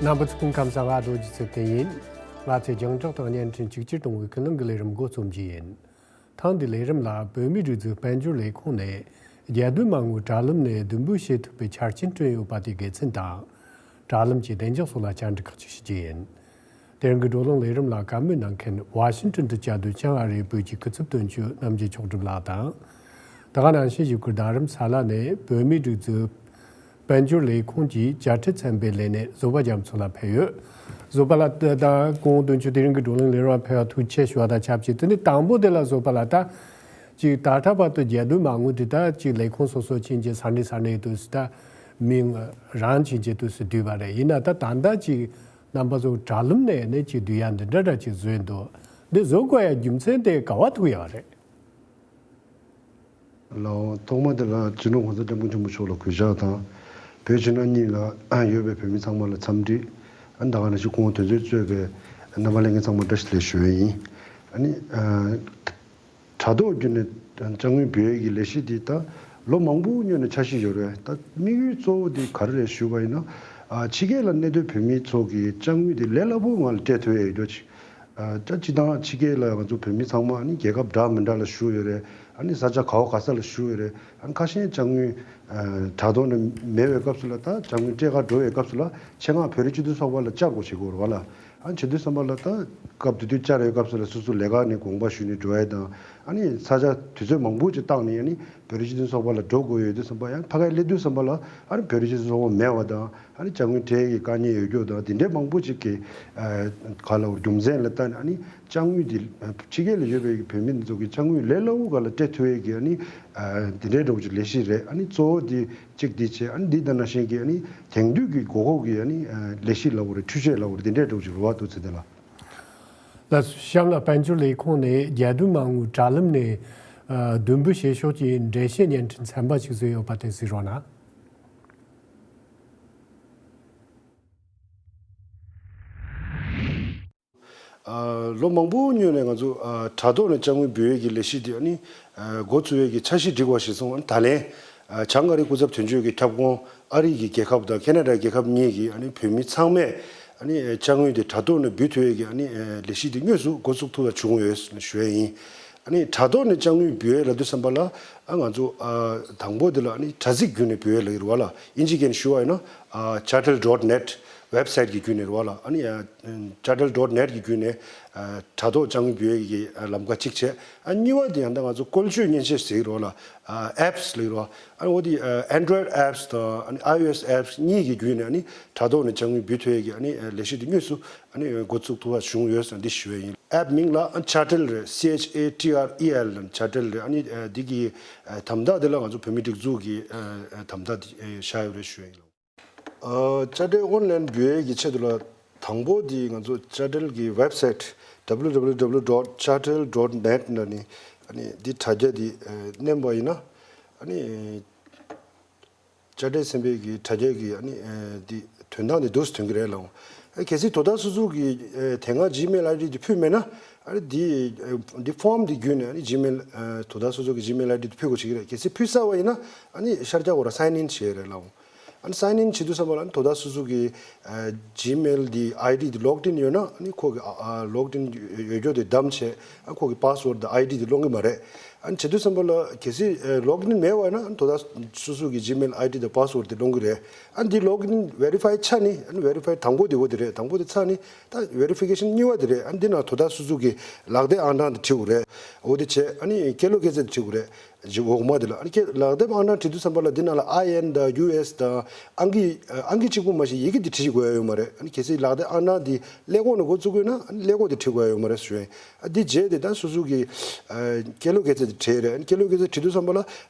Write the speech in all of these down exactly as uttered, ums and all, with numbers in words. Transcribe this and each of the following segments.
རྣམ་པ་ཚོ་སྐུ་ཁམས་བཟང་། ང་རྡོ་རྗེ་ཚེ་བརྟན་ཡིན། ང་ཚོས་རྒྱང་བསྒྲགས་དང་བརྙན་འཕྲིན་གཅིག་གྱུར་གཏོང་བའི་ཀུན་གླེང་གི་ལས་རིམ་འགོ་རྩོམ་རྒྱུ་ཡིན། ཐེངས་འདིའི་ལས་རིམ་ལ་བོད་མིའི་སྒྲིག་འཛུགས་དཔལ་འབྱོར་ལས་ཁུངས་ནས་རྒྱལ་དོན་མ་དངུལ་དྲ་ལམ་ནས་བསྡུ་འབོད་བྱེད་ཐུབ་པའི་ཆ་རྐྱེན་བསྐྲུན་ཡོད་པ་དེའི་དགེ་མཚན་དང་། དྲ་ལམ་གྱི་བདེ་འཇགས་སོགས་ལ་བཅར་འདྲི་ཁག་ཅིག་ཞུ་རྒྱུ་ཡིན། དེ་རིང་གི་བགྲོ་གླེང་ལས་རིམ་ལ་བཀའ་མོལ་གནང་མཁན་ཝ་ཤིང་ཊོན་དུ་བཅའ་སྡོད་བྱང་ཨ་རིའི་བོད་ཀྱི་སྐུ་ཚབ་དོན་གཅོད་གནམ་རྒྱལ་མཆོག་གྲུབ་ལགས་དང་། དེ་ག་ནང་བཞིན་བཞུགས་སྒར་རྡ་རམ་ས་ལ་ནས་བོད་མིའི་སྒྲིག་འཛུགས་དཔལ་འབྱོར་ལས་ཁུངས་ཀྱི་བཅའ་ཁྲིམས་ཚན་པའི་ལས་སྣེ་བཟོད་པ་རྒྱ་མཚོ་ལགས་ཕེབས་ཡོད། བཟོད་པ་ལགས་ད་སྐུ་ངོ་དོན་གཅོད་དེ་རིང་གི་བགྲོ་གླེང་ལས་རིམ་ལ་ཕེབས་པར་ཐུགས་རྗེ་ཆེ་ཞུ་བ་དང་ཆབས་ཅིག་དེ་ནས་དང་པོ་དེ་ལ་བཟོད་པ་ལགས་ད་ཅིག་ད་ལྟ་བར་དུ་རྒྱལ་དོན་མ་དངུལ་དེ་ད་ཅིག་ལས་ཁུངས་སོ་སོ་ཕྱིན་རྗེས་ས་གནས་ས་གནས་དུ་སུ་ད་མིང་རང་ཕྱིན་རྗེས་དུ་སུ་བསྡུས་པ་རེད། ཡིན་ན་ད་ད་ལྟ་ཅིག་རྣམ་པ་ཚོ་དྲ་ལམ་ནས་ནས་ཅིག་བསྡུ་ཡ་འདི་འདྲ་འདྲ་ཅིག་བཟོས་འདུག་འདི་བཟོ་དགོས་ཡ་རྒྱུ་མཚན་དེ་ག་བ་ཐུག་ཡོད་རེད། ལའོ། ཐོག་མ་དེ་ལ་སྤྱི་ནོར་༸གོང་ས་༸སྐྱབས་མགོན་ཆེན་པོ་མཆོག་ལ་གུས་ཕྱག་དང་། བོད་ཕྱི་ནང་གཉིས་ལ་ཡོད་པའི་བོད་མི་ཚང་མ་ལ་འཚམས་འདྲི། ཨ་ནི་ད་ག་ནང་བཞིན་སྐུ་ངོ་དོན་གཅོད་གཙོས་པའི་རྣམ་པ་ལྷན་རྒྱས་ཚང་མ་བཀྲ་ཤིས་བདེ་ལེགས་ཞུ་ཡས་ཡིན། ཨ་ནི་ཨ་དྲ་ཐོག་བརྒྱུད་ནས་དཔྱ་དངུལ་འབུལ་ཡས་ཀྱི་ལས་གཞི་འདི་ད་ལོ་མང་པོ་སྔོན་ནས་འཆར་གཞི་ཡོད་རེད། ད་དམིགས་ཡུལ་གཙོ་བོ་འདི་ག་རེ་རེད་ཞུས་པ་ཡིན་ན། ཨ་ཕྱི་རྒྱལ་ལ་གནས་སྡོད་བོད་མི་ཚོ་གི་དཔྱ་དངུལ་འདི་ལས་སླ་པོ་ངང་ལ་སྤྲད་ཐུབ་ཡས་ཡོད་རྒྱུ་ཅིག་ཨ་ད་སྤྱི་བཏང་ཕྱི་རྒྱལ་ལ་ང་ཚོ་བོད་མི་ཚང་མ་ཨ་ནི་རྒྱལ་ཁབ་འདྲ་མི་འདྲ་ལ་བཞུགས་ཡོད་རེད། ཨ་ནི་ས་ཆ་ག་བ་ག་ས་ལ་བཞུགས་ཡོད་རེད། ཨ་ནི་ཁ་ཤས་དཔྱ་དངུལ་ཨ་དྲ་ཐོག་ནས་མེད་པའི་སྐབས་སུ་ལ་ད་དཔྱ་དངུལ་སྤྲད་ག་འགྲོ་བའི་སྐབས་སུ་ལ་ཆེད་མངགས་བོད་རིགས་སྤྱི་མཐུན་ཚོགས་པ་ལ་བཅར་དགོས་བྱེད་དགོས་རེད་བ་ལ། ཨ་ནི་བྱེད་དུས་ཙམ་པ་ལ་ད་སྐབས་དེ་དུས་བཅར་བའི་སྐབས་སུ་ལ་སོ་སོ་ལས་ཀ་ནས་དགོངས་པ་ཞུས་ནས་འགྲོ་ཡ་དང་། ཨ་ནི་ས་ཆ་དུས་ཚོད་མང་པོ་ཅིག་བཏང་ནས་ཨ་ནི་བོད་རིགས་སྤྱི་མཐུན་ཚོགས་པ་ལ་འགྲོ་དགོས་ཡོད་དུས་ཙམ་པ། ཡང་ཕ་གིར་སླེབས་དུས་ཙམ་པ་ལ་ཨ་ནི་བོད་རིགས་སྤྱི་མཐུན་ཚོགས་པ་མེད་པ་དང་། ཨ་ནི་དཔྱ་དངུལ་སྤྲད་ཡས་ཀྱི་དཀའ་ངལ་ཡོད་རྒྱུ་དང་། དེ་འདྲའི་མང་པོ་ཅིག་གི་ཨ་ག་ལ་རྒྱུ་མཚན་ལ་བལྟས་ནས་ཨ་ནི་དཔྱ་དངུལ་འདི་ཕྱི་རྒྱལ་ལ་ཡོད་པའི་བོད་མི་འདི་ཚོ་གི་དཔྱ་དངུལ་ལས་སླ་པོ་སྒང་ལ་སྤྲད་ཐུབ་ཡས་ཀྱི་ཨ་ནི་ཨ་དེ་འདྲའི་འདྲ་བོ་ཅིག་ལས་གཞི་རེད། ཨ་ནི་གཙོ་བོ་འདི་གཅིག་འདི་བྱས། ཨ་ནི་འདི་དང་ནང་བཞིན་གྱི་ཨ་ནི་དེང་དུས་ཀྱི་དགོས་མཁོ་གི་ཨ་ནི་ཨ་ལས་གཞི་ལབ་དགོས་རེད། འཕྲུལ་ཆས་ལབ་དགོས་རེད། དེ་འདྲའི་འདྲ་བོ་ཅིག་རེད་བ། འདུག་ཚེ་བརྟན་ལགས། ལགས་སོ། གཤམ་ལ་དཔལ་འབྱོར་ལས་ཁུངས་ནས་རྒྱལ་དོན་མ་དངུལ་དྲ་ལམ་ནས་ཨ་བསྡུ་འབོད་བྱེད་ཕྱོགས་ཀྱི་འགྲེལ་བཤད་བརྙན་འཕྲིན་ཚན་པ་ཞིག་བཟོས་ཡོད་པ་དེ་གཟིགས་རོགས་གནང་། ཨ་ལོ་མང་པོ་སྔོན་ནས་ང་ཚོ་ཨ་དྲ་ཐོག་ནས་དཔྱ་དངུལ་འབུལ་ཡས་ཀྱི་ལས་གཞི་འདི་ཨ་ནི་ཨ་འགོ་བཙུགས་ཡས་ཀྱི་འཆར་གཞི་སྒྲིག་པ་ཞིག་སོང་། ཨ་ནི་ད་ལན་ཨ་བྱང་ཨ་རིའི་སྐུ་ཚབ་དོན་གཅོད་ཀྱི་ཁྱབ་ཁོངས་ཨ་རི་གི་རྒྱལ་ཁབ་དང་ཁེ་ན་ཌའི་རྒྱལ་ཁབ་གཉིས་ཀྱི་ཨ་ནི་བོད་མི་ཚང་མས་ཨ་ནི་ཨ་དཔྱ་དངུལ་དེ་དྲ་ཐོག་ནས་འབུལ་ཐུབ་ཡས་ཀྱི་ཨ་ནི་ཨ་ལས་གཞི་དེ་དངོས་སུ་འགོ་བཙུགས་ཐུབ་པ་བྱུང་ཡོད་ཞུ་ཡས་ཡིན། ཨ་ནི་དྲ་ཐོག་ནས་དཔྱ་དངུལ་འབུལ་ཡས་ལབ་དུས་ཙམ་པ་ལ་ཨ་ང་ཚོ་ཨ་དང་པོ་དེ་ལ་ཨ་ནི་དྲ་ཚིགས་བརྒྱུད་ནས་འབུལ་ཡས་ལབ་ཀྱི་རེད་བ་ལ། ཨིན་ཇི་སྐད་ནས་ཞུ་བ་ཡིན་ན་ཨ་chartal dot net website གི་བརྒྱུད་ནས་རེད་བ་ལ། ཨ་ནི་ཨ་chartal dot net གི་བརྒྱུད་ནས་ཨ་དྲ་ཐོག་དཔྱ་དངུལ་འབུལ་ཡས་ཀྱི་ཨ་ལམ་ཁ་གཅིག་བྱས། ཨ་གཉིས་པ་དེ་ཡང་ད་ང་ཚོ་བཀོལ་སྤྱོད་མཉེན་ཆས་ཟེར་གྱི་རེད་བ་ལ། ཨ་apps ལབ་ཀྱི་རེད་བ། ཨ་ནི་འོ་དེ་ཨ་Android apps དང་ཨ་ནི་iOS apps གཉིས་ཀྱི་བརྒྱུད་ནས་ཨ་ནི་དྲ་ཐོག་ནས་དཔྱ་དངུལ་འབུལ་ཐུབ་ཡས་ཀྱི་ཨ་ནི་ཨ་ལས་གཞི་དེ་དངོས་སུ་ཨ་ནི་འགོ་བཙུགས་ཐུབ་པ་བྱུང་ཡོད་ཟེར་འདི་ཞུ་ཡས་ཡིན། app མིང་ལ་ཨ་Chartel རེད། C H A T R E L ལ་Chartel རེད། ཨ་ནི་ཨ་འདི་གི་ཨ་དམ་དྲག་དེ་ལ་ང་ཚོ་བོད་མིའི་སྒྲིག་འཛུགས་ཀྱི་ཨ་ཨ་དམ་དྲག་དེ་ཨ་བཞག་ཡོད་རེད་ཞུ་ཡས་ཡིན། ཨ་Chartel online འབུལ་ཡས་ཀྱི་ཆེད་དུ་ལ་དང་པོ་དེ་ང་ཚོ་Chartel གི་website W W W dot chartel dot net ནང་ནས་ཨ་ནི་འདི་དྲ་རྒྱ་འདི་ཨ་མནན་པ་ཡིན་ན། ཨ་ནི་Chartel ཚན་པའི་གི་དྲ་རྒྱ་གི་ཨ་ནི་ཨ་འདི་དོན་དག་འདི་འདུག་སེ་ཐོན་གྱི་རེད་ལགས། ཨ་གལ་སྲིད་དོ་བདག་སོ་སོ་གི་ཨ་དེ་སྔ་Gmail I D དེ་ཕུལ་མེད་ན། ཨ་ནི་འདི་ཨ་འདི་form འདི་བརྒྱུད་ནས་ཨ་ནི་Gmail ཨ་དོ་བདག་སོ་སོ་གི་Gmail I D དེ་ཕུལ་དགོས་བྱེད་ཀྱི་རེད། གལ་སྲིད་ཕུལ་ཚར་བ་ཡིན་ན་ཨ་ནི་ཤར་རྒྱག་འོ་ར་sign in བྱེད་རེད་ལགས། ཨ་ནི་sign in བྱེད་དུས་ཙམ་པ་ལ་ཨ་ནི་དོ་བདག་སོ་སོ་གི་ཨ་Gmail འདི་I D འདི་logged in ཡོད་ན། ཨ་ནི་ཁོ་གི་ཨ་ཨ་logged in ཡོད་རྒྱུ་དེ་བདམས་བྱས། ཨ་ཁོ་གི་password དང་I D དེ་སློང་གི་མ་རེད། ཨ་ནི་བྱེད་དུས་ཙམ་པ་ལ་གལ་སྲིད་ཨ་logged in མེད་པ་ཡིན་ན་ཨ་ནི་དོ་བདག་སོ་སོ་གི་Gmail I D དང་password དེ་སློང་གི་རེད། ཨ་ནི་འདི་logged in verify ཆགས་ནི། ཨ་ནི་verify དང་པོ་དེ་འོ་དེ་རེད། དང་པོ་དེ་ཚར་ནི་ད་verification གཉིས་པ་དེ་རེད། ཨ་ནི་འདི་ནང་དོ་བདག་སོ་སོ་གི་ལག་དེབ་ཨང་གྲངས་དེ་བྲིས་དགོས་རེད། འོ་དེ་བྱས་ཨ་ནི་སྐྱེས་ལོ་སྐྱེས་ཚེས་དེ་བྲིས་དགོས་རེད། འོག་མ་དེ་ལ་ཨ་ནི་ཁྱེད་ལག་དེབ་ཨང་གྲངས་བྲིས་དུས་ཙམ་པ་ལ་འདི་ནང་ལ་I N དང་U S དང་ཨང་ཀི་ཨང་ཀི་གཅིག་པུ་མ་གཏོགས་ཡི་གེ་འདི་བྲིས་དགོས་ཡ་ཡོད་མ་རེད། ཨ་ནི་གལ་སྲིད་ལག་དེབ་ཨང་གྲངས་འདི་ཀླད་ཀོར་ནས་འགོ་བཙུགས་དགོས་ན་ཨ་ནི་ཀླད་ཀོར་དེ་བྲིས་དགོས་ཡ་ཡོད་མ་རེད་ཞུ་ཡིན། ཨ་འདི་རྗེས་དེ་ད་སོ་སོ་གི་ཨ་སྐྱེས་ལོ་སྐྱེས་ཚེས་དེ་བྲིས་རེད། ཨ་ནི་སྐྱེས་ལོ་སྐྱེས་ཚེས་བྲིས་དུས་ཙམ་པ་ལ་ཨ་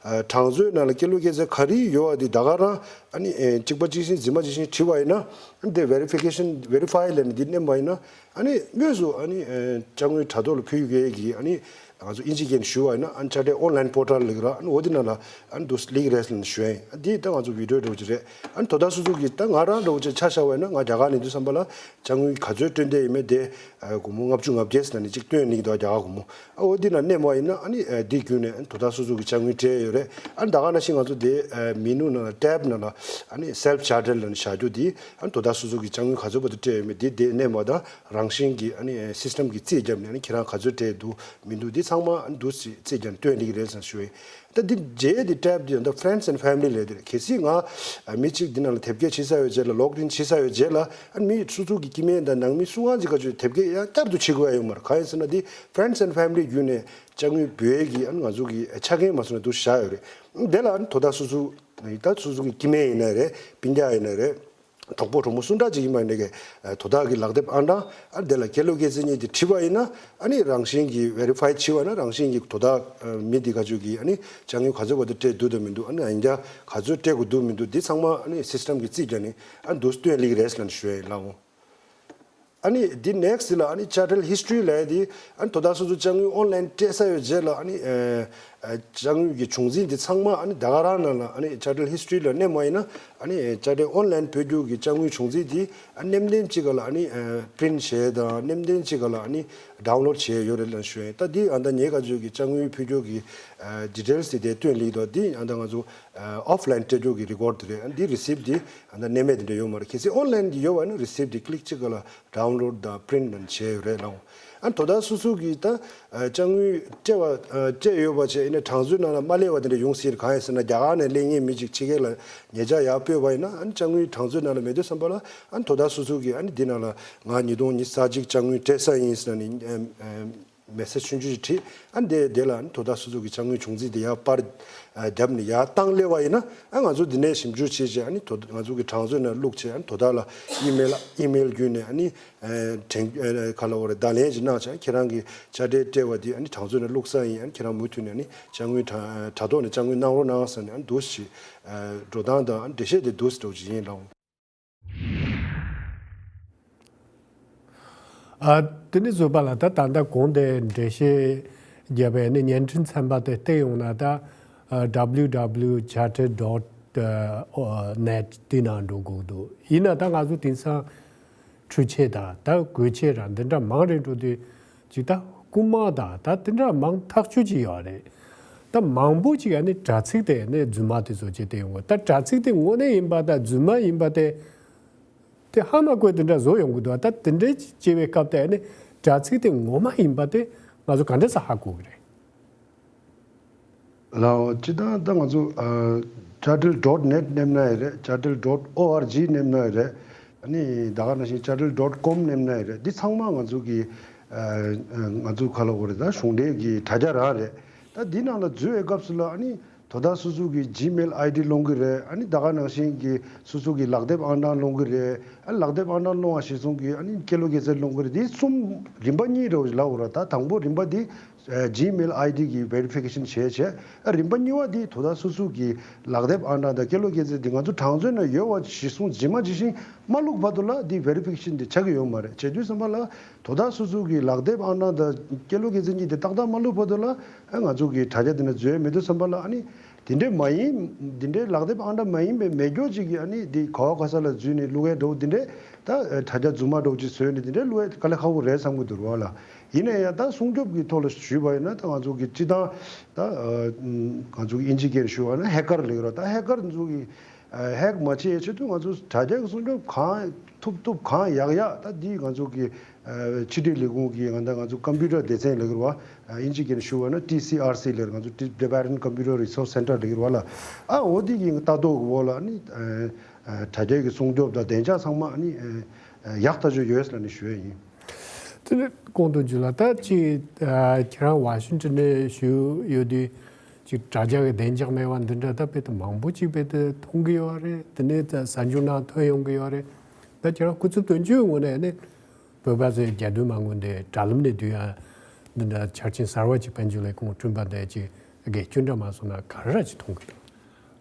གྲངས་ཚོད་ནང་ལ་སྐྱེས་ལོ་སྐྱེས་ཚེས་ག་རེ་ཡོད་པ་འདི་ད་ག་རང་ཨ་ནི་ཨེ་གཅིག་པ་གཅིག་ཤིང་རྫུན་མ་གཅིག་ཤིང་བྲིས་པ་ཡིན་ན། ཨ་ནི་དེ་verification verify ལབ་ནས་འདི་མནན་པ་ཡིན་ན། ཨ་ནི་དངོས་སུ་ཨ་ནི་ཨ་དཔྱ་དངུལ་དྲ་ཐོག་ལ་ཕུལ་ཡས་ཀྱི་ཨ་ནི་ ང་ཚོ་དབྱིན་ཇི་སྐད་ནས་ཞུ་བ་ཡིན་ན་ཨ་ནི་Chartered Online Portal ལབ་ཀྱི་རེད། ཨ་ནི་འོ་དེ་ནང་ལ་ཨ་ནི་འདུག་སེ་སླེབས་ཀྱི་རེད་ཟེར་ནས་ཞུ་ཡ་ཡིན། ཨ་འདི་ད་ང་ཚོ་བི་ཌི་ཡོ་འདྲ་བོ་ཅིག་རེད། ཨ་ནི་དོ་བདག་སོ་སོ་གི་ད་ང་རང་འདྲ་བོ་ཅིག་ཆ་བཞག་པ་ཡིན་ན་ང་རྒྱ་གར་ནས་འདུག་བསམ་པ་ལ་དཔྱ་དངུལ་ག་ཚོད་སྤྲོད་འདོད་ཡིན་མིན་དེ་ཨ་སྒོར་མོ་ལྔ་བཅུ་ང་བརྒྱད་ཟེར་ནས་ཅིག་སྟོན་ནས་འདུག་རྒྱ་གར་སྒོར་མོ། ཨ་འོ་འདི་ནང་མནན་པ་ཡིན་ན་ཨ་ནི་ཨ་འདི་བརྒྱུད་ནས་ཨ་ནི་དོ་བདག་སོ་སོ་གི་དཔྱ་དངུལ་སྤྲད་ཡོད་རེད། ཨ་ནི་ད་ག་ནང་བཞིན་ང་ཚོ་དེ་ཨ་མེ་ནུ་ནང་ལ་ཊེབ་ནང་ལ་ཨ་ནི་Self Chartered ལབ་ནས་བཞག་རྒྱུ་དེ་ཨ་ནི་དོ་བདག་སོ་སོ་གི་དཔྱ་དངུལ་ག་ཚོད་བར་དུ་སྤྲད་ཡོད་མེད་དེ་དེ་མནན་པ་དང་རང་བཞིན་གྱིས་ཨ་ནི་སིས་ཊེམ་གྱིས་རྩིས་བརྒྱབ་ནས་ཨ་ནི་ཁྱེད་རང་ག་ཚོད་སྤྲད་འདུག་མི་འདུག་དེ་ཚང་མ་ཨ་ནི་འདུག་སེ་རྩིས་བརྒྱབ་ནས་སྟོན་སླེབས་ཀྱི་རེད་ཟེར་ཞུ་ཡིན། ད་འདི་རྗེས་དེ་ཊེབ་དེ་ད་Friends and Family ལབ་དེ་རེད། གལ་སྲིད་ང་ཨ་མི་གཅིག་འདི་ནང་ལ་དེབ་སྐྱེལ་བྱས་ཚར་བའི་རྗེས་ལ་ལོག་ཨིན་བྱས་ཚར་བའི་རྗེས་ལ་ཨ་ནི་མི་སོ་སོ་གི་སྐྱེ་དམན་དང་ནང་མི་སུ་གང་ཅིག་ག་ཚོད་དེབ་སྐྱེལ་ཡང་བསྐྱར་དུ་བྱེད་དགོས་ཡ་ཡོད་མ་རེད། གང་ཡིན་ཟེར་ན་འདི་Friends and Family བརྒྱུད་ནས་དཔྱ་དངུལ་འབུལ་ཡས་ཀྱི་ཨ་ནི་ང་ཚོ་གི་ཆ་རྐྱེན་མ་སོང་ན་འདུག་བཞག་ཡོད་རེད། དེ་ལ་ཨ་ནི་དོ་བདག་སོ་སོ་ད་སོ་སོ་གི་སྐྱེ་དམན་ཡིན་ན་རེད། སྤུན་ཀྱག་ཡིན་ན་རེད། གྲོགས་པོ་གྲོགས་མོ་སུ་འདྲ་ཅིག་ཡིན་པ་ཡིན་ནའི་དོ་བདག་གི་ལག་དེབ་ཨང་གྲངས་ཨ་ནི་དེ་ལ་སྐྱེས་ལོ་སྐྱེས་ཚེས་གཉིས་དེ་བྲིས་པ་ཡིན་ན་ཨ་ནི་རང་བཞིན་གྱིས་verify བྱས་པ་ན་རང་བཞིན་གྱིས་དོ་བདག་ཨ་མི་འདི་ག་ཚོད་ཀྱིས་ཨ་ནི་དཔྱ་དངུལ་ག་ཚོད་བར་དུ་སྤྲད་འདུག་དང་མི་འདུག་ཨ་ནི་ཡང་བསྐྱར་ག་ཚོད་སྤྲད་དགོས་འདུག་མི་འདུག་འདི་ཚང་མ་ཨ་ནི་སིས་ཊེམ་གྱིས་རྩིས་བརྒྱབ་ནས་ཨ་ནི་འདུག་སྟོན་སླེབས་ཀྱི་རེད་ཟེར་ནས་ཞུ་ཡ་ཡིན་ལགས་འོང་། ཨ་ནི་འདི་next ལ་ཨ་ནི་Chartered History ལབ་ཡ་འདི་ཨ་ནི་དོ་བདག་སོ་སོ་དཔྱ་དངུལ་online སྤྲད་ཚར་བའི་རྗེས་ལ་ཨ་ནི་ཨ་ཨ་དཔྱ་དངུལ་གྱི་བྱུང་རྩིས་འདི་ཚང་མ་ཨ་ནི་ད་ག་རང་ནང་ལ་ཨ་ནི་Chartered History ལ་མནན་པ་ཡིན་ན་ཨ་ནི་Chartered Online བོད་སྐྱོར་གྱི་དཔྱ་དངུལ་བྱུང་རྩིས་འདི་ཨ་མནན་མནན་གཅིག་ག་ལ་ཨ་ནི་ཨ་print བྱས་དང་མནན་མནན་གཅིག་ག་ལ་ཨ་ནི་download བྱས་ཡོད་རེད་ལབ་ཞུ་ཡ་ཡིན། ད་འདི་ཨ་ད་ངའི་ག་ཚོད་ཀྱི་དཔྱ་དངུལ་བོད་སྐྱོར་གྱི་ཨ་details དེ་དེ་སྟོན་སླེབས་འདུག་འདི་ཨ་ད་ང་ཚོ་ཨ་offline སྤྲད་རྒྱུ་གི་record དེ་རེད། ཨ་འདི་receipt འདི་ཨ་ད་མནན་མེད་དེ་འདྲ་ཡོད་མ་རེད། གལ་སྲིད་online གི་ཡོད་པ་ན་receipt འདི་click གཅིག་ག་ལ་download དང་print དང་བྱས་ཡོད་རེད་ལགས། ཨ་དོ་བདག་སོ་སོ་གིས་ད་ཨ་དཔྱ་དངུལ་སྤྲད་པ་ཨ་སྤྲད་ཡོད་པ་བྱས་ཡིན་ན་གྲངས་མཛོད་ནང་ལ་མ་སླེབས་པ་དེ་འདྲ་ཡོང་སྲིད། གང་ཡིན་ཟེར་ན་རྒྱ་གར་ནས་སླེབས་མཁན་མི་གཅིག་ཕྱི་རྒྱལ་ལ་ཉེ་ཆར་ཡར་སྤོས་པ་ཡིན་ན་ཨ་ནི་དཔྱ་དངུལ་གྲངས་མཛོད་ནང་ལ་མེད་དུས་ཙམ་པ་ལ་ཨ་ནི་དོ་བདག་སོ་སོ་གིས་ཨ་ནི་འདི་ནང་ལ་ང་ཉིས་སྟོང་ཉི་ཤུ་རྩ་གཅིག་དཔྱ་དངུལ་སྤྲད་ས་ཡིན་ཟེར་ནས་ཨ་ཨ་message ཆུང་ཆུང་ཞིག་བྲིས། ཨ་ནི་དེ་དེ་ལ་ཨ་ནི་དོ་བདག་སོ་སོ་གི་དཔྱ་དངུལ་བྱུང་རྩིས་དེ་ཡར་པར་ཨ་བརྒྱབ་ནས་ཡར་བཏང་སླེབས་པ་ཡིན་ན་ཨ་ང་ཚོ་འདི་ནས་ཞིབ་འཇུག་བྱས་བྱས་ཨ་ནི་དོ་ང་ཚོ་གི་གྲངས་མཛོད་ནང་བླུགས་བྱས་ཨ་ནི་དོ་བདག་ལ་email email བརྒྱུད་ནས་ཨ་ནི་ཨ་དྲན་ཨ་ག་ལ་འོ་རེད་བརྡ་ལན་ཅིག་གནང་བྱས་ཁྱེད་རང་གི་དཔྱ་ཁྲལ་སྤྲད་པ་དེ་ཨ་ནི་གྲངས་མཛོད་ནང་བླུགས་ས་ཡིན། ཨ་ནི་ཁྱེད་རང་མུ་མཐུད་ནས་ཨ་ནི་དཔྱ་དངུལ་དྲ་དྲ་ཐོག་ནས་དཔྱ་དངུལ་གནང་རོགས་གནང་ཟེར་ནས་ཨ་ནི་འདུག་ཞིག་ཨ་འགྲོ་སྟངས་དང་ཨ་ནི་འགྲེལ་བཤད་དེ་འདུག་སེ་འགྲོ་གི་ཡིན་ལགས། ཨ། དེ་ནས་བཟོས་པ་ལ་ད་ད་ལྟ་གོང་དེ་འགྲེལ་བཤད་བརྒྱབ་པའི་ནི་བརྙན་འཕྲིན་ཚན་པ་དེ་བལྟས་ཡོང་ན་ད་www charter dot net དེ་ནང་འགྲོ་དགོས་འདུག་ཡིན་ན་ད་ང་ཚོ་དེང་སང་འཕྲུལ་ཆས་དང་ད་བཀོལ་ཆས་ར་འདི་འདྲ་མང་རེད་འགྲོ་དུས། ཅིག་ད་རྐུན་མ་དང་ད་དེ་འདྲ་མང་ཐག་ཆོད་ཅིག་ཡོད་རེད། ད་མང་པོ་ཅིག་ཨ་ནི་དྲ་ཚིགས་དེ་ནས་རྫུན་མ་དེ་ཚོ་ཅིག་བལྟས་ཡོང་གི་ད་དྲ་ཚིགས་དེ་དངོས་གནས་ཡིན་པ་དང་རྫུན་མ་ཡིན་པ་དེ་དེ་ཧ་མ་གོ་དེ་འདྲ་བཟོ་ཡོང་གི་འདུག་ད་དེ་འདྲའི་སྐྱེ་བའི་སྐབས་དེ་ཨ་ནི་དྲ་ཚིགས་དེ་ངོ་མ་ཡིན་པ་དེ་ང་ཚོ་ག་འདྲ་ས་ཧ་གོ་གི་རེད། ལའོ་སྤྱི་བཏང་ད་ང་ཚོ་charter dot net མནན་ན་ཡི་རེད། charter dot org མནན་ན་ཡི་རེད། ཨ་ནི་ད་ག་ནང་བཞིན་charter dot com མནན་ན་ཡི་རེད། འདི་ཚང་མ་ང་ཚོ་གི་ཨ་ང་ཚོ་ག་ལ་འོ་རེད་ད་གཞུང་འབྲེལ་གྱི་དྲ་རྒྱ་རང་རེད། ད་འདི་ནང་ལ་འཛུལ་བའི་སྐབས་སུ་ལ་ཨ་ནི་དོ་བདག་སོ་སོ་གི་Gmail ID སློང་གི་རེད། ཨ་ནི་ད་ག་ནང་བཞིན་གྱི་སོ་སོ་གི་ལག་དེབ་ཨང་གྲངས་སློང་གི་རེད། ཨ་ལག་དེབ་ཨང་གྲངས་སློང་བ་གཞིར་བཟུང་གི་ཨ་ནི་སྐྱེས་ལོ་སྐྱེས་ཚེས་སློང་གི་རེད། འདི་གསུམ་རིམ་པ་གཉིས་རེད་ལབ་འོ་ར། ད་དང་པོ་རིམ་པ་འདི་Gmail ID གི་verification བྱས་བྱས། ཨ་རིམ་པ་གཉིས་པ་འདི་དོ་བདག་སོ་སོ་གི་ལག་དེབ་ཨང་གྲངས་དང་སྐྱེས་ལོ་སྐྱེས་ཚེས་འདི་ང་ཚོ་གྲངས་མཛོད་ནང་ཡོད་པ་གཞིར་བཟུང་ཇི་མ་ཇི་བཞིན་མ་བླུགས་བར་དུ་ལ་འདི་verification འདི་ཆགས་ཀྱི་ཡོད་མ་རེད། བྱེད་དུས་ཙམ་པ་ལ་དོ་བདག་སོ་སོ་གི་ལག་དེབ་ཨང་གྲངས་དང་སྐྱེས་ལོ་སྐྱེས་ཚེས་གཉིས་དེ་ཏག་ཏག་མ་བླུགས་བར་དུ་ལ་ཨ་ང་ཚོ་གི་དྲ་རྒྱ་འདི་ནང་འཛུལ་ཡ་མེད་དུས་ཙམ་པ་ལ་ཨ་ནི་འདི་འདྲའི་མ་ཡིན་འདི་འདྲའི་ལག་དེབ་ཨང་གྲངས་མ་ཡིན་པའི་མེད་སྐྱོ་ཅིག་གི་ཨ་ནི་འདི་ག་བ་ག་ས་ལ་འཛུལ་ནས་བླུགས་ཡ་འདྲ་བོ་འདི་འདྲའི་ད་དྲ་རྒྱ་རྫུན་མ་འདྲ་བོ་ཅིག་བཟོས་ནས་འདི་འདྲའི་བླུགས་ཡ་དཀའ་ལས་ཁག་པོ་རེད་བསམ་གྱི་འདུག་ར་བ་ལ། ཡིན་ན་ཡང་ད་སྲུང་སྐྱོབ་ཀྱི་ཐོག་ལ་ཞུས་པ་ཡིན་ན་ད་ང་ཚོ་གི་སྤྱི་བཏང་ད་ང་ཚོ་གི་དབྱིན་ཇི་སྐད་ཞུས་པ་ན་ཧེ་ཀར་ལབ་ཀྱི་རེད། ད་ཧེ་ཀར་ཚོ་གི་ཧེག་མ་བྱེད་ཆེད་དུ་ང་ཚོ་དྲ་རྒྱ་གི་སྲུང་སྐྱོབ་གང་ཐུབ་ཐུབ་གང་ཡག་ཡག་ད་འདི་ང་ཚོ་གི་ཕྱི་དྲིལ་ལས་ཁུངས་ཀྱི་ང་ད་ང་ཚོ་ཀམ་པུ་ཊར་སྡེ་ཚན་ལབ་ཀྱི་རེད་བ། དབྱིན་ཇི་སྐད་ཞུས་པ་ན་ཊི་སི་ཨར་སི་ལབ་ང་ཚོ་Tibetan Computer Resource Center ལབ་ཀྱི་རེད་བ་ལ། ཨ་འོ་འདི་གི་ལྟ་རྟོག་གི་འོག་ལ་ནི་དྲ་རྒྱ་གི་སྲུང་སྐྱོབ་དང་བདེ་འཇགས་ཚང་མ་ནི་ཡག་ཐག་ཆོད་ཡོད་ལབ་ནས་ཞུ་ཡ་ཡིན། དེ་ནས་གོང་དུ་བརྗོད་ལ་ད་ཅིག་ཁྱེད་རང་ཝ་ཤིང་ཊོན་ནས་བཞུགས་ཡོད་དུས་ཅིག་དྲ་རྒྱ་གི་བདེ་འཇགས་མེད་པ་འདི་འདྲ་ད་དཔེ་ད་མང་པོ་ཅིག་དཔེ་ད་མཐོང་གི་ཡོད་རེད། དེ་ནས་ད་གསར་འགྱུར་ནང་ཐོན་ཡོང་གི་ཡོད་རེད། ད་ཁྱེད་རང་སྐུ་ཚབ་དོན་གཅོད་ངོས་ནས་ནི་བོད་པ་ཚོའི་རྒྱལ་དོན་མ་དངུལ་འདི་དྲ་ལམ་ནས་བསྡུ་ཡ་འདི་འདྲ་ཆ་རྐྱེན་གསར་བ་ཅིག་དཔལ་འབྱོར་ལས་ཁུངས་བསྐྲུན་པ་འདི་ཅིག་དགེ་སྐྱོན་འདྲ་མ་སོང་ན་ག་རེ་ཅིག་མཐོང་གི་འདུག་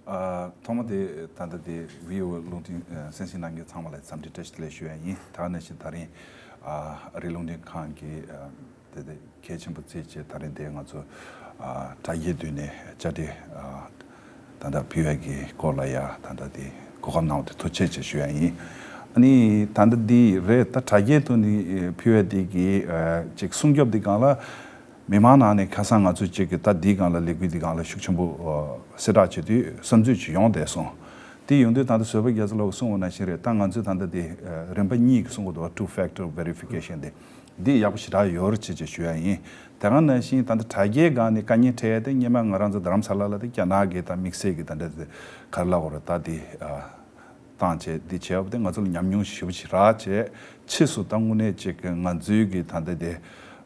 ཨ། ཐོག་མ་དེ་ད་ལྟ་དེ་བྷི་ཨོ་ཨེ་རླུང་འཕྲིན་ཨ་གསན་གཟིགས་གནང་མཁན་ཚང་མ་ལ་འཚམས་འདྲི་བཀྲ་ཤིས་བདེ་ལེགས་ཞུ་ཡ་ཡིན། ད་ག་ནང་བཞིན་ད་རིང་ཨ་ཨ་རིའི་རླུང་འཕྲིན་ཁང་གི་ཨ་ དེ་དེ་གལ་ཆེན་པོ་བརྩིས་བྱས། ད་རིང་དེ་ང་ཚོ་ཨ་དྲ་རྒྱའི་མདུན་ནས་བཅར་འདྲི་ཨ་ད་ལྟ་ཕུལ་བའི་གི་སྐོར་ལ་ཡ་ད་ལྟ་དེ་གོ་སྐབས་གནང་བ་དེ་ཐུགས་རྗེ་ཆེ་ཞུ་ཡ་ཡིན། ཨ་ནི་ད་ལྟ་འདི་རེད། ད་དྲ་རྒྱའི་ཐོག་ནས་ཕུལ་བའི་དེ་གི་ཨ་ཅིག་སྲུང་སྐྱོབ་འདི་སྒང་ལ་མི་མང་ནང་ནས་ཁ་སང་ང་ཚོ་ཅིག་གི་ད་འདི་སྒང་ལ་ལས་འགུལ་འདི་སྒང་ལ་ཤུགས་ཆེན་པོ་ཨ་གསལ་བསྒྲགས་བྱེད་དུས་བསམ་ཚུལ་ཅིག་ཡོང་བསྡད་སོང་། དེ་ཡོང་དུས་ད་ལྟ་བཟོད་པ་རྒྱ་མཚོ་ལགས་གསུངས་པ་ནང་བཞིན་རེད། ད་ང་ཚོས་ད་ལྟ་དེ་ཨ་རིམ་པ་གཉིས་ཀྱི་གསུང་གི་འདུག two factor verification དེ། འདི་ཡག་པོ་ཞེ་དྲག་ཡོད་རེད་ཅེས་ཅེས་ཞུ་ཡ་ཡིན། དེ་ག་ནང་བཞིན་ད་ལྟ་དྲ་རྒྱའི་སྒང་ནས་དཀའ་ངལ་འཕྲད་ཡ་དེ་སྔོན་མ་ང་རང་ཚོ་རྡ་རམ་ས་ལ་ལ་དེ་རྒྱ་ནག་གི་ད་དམིགས་བསལ་གྱི་ད་ལྟ་དེ་ག་རེ་ལབ་དགོས་རེད། ད་དེ་ཨ་བཏང་བྱས་འདི་བྱས་པ་དེ་ང་ཚོ་ལ་ཉམས་མྱོང་ཞེ་པོ་ཞེ་དྲག་བྱས། ཕྱིས་སུ་ད་དངོས་གནས་ཅིག་ང་ཚོའི་གི་ད་ལྟ་དེ་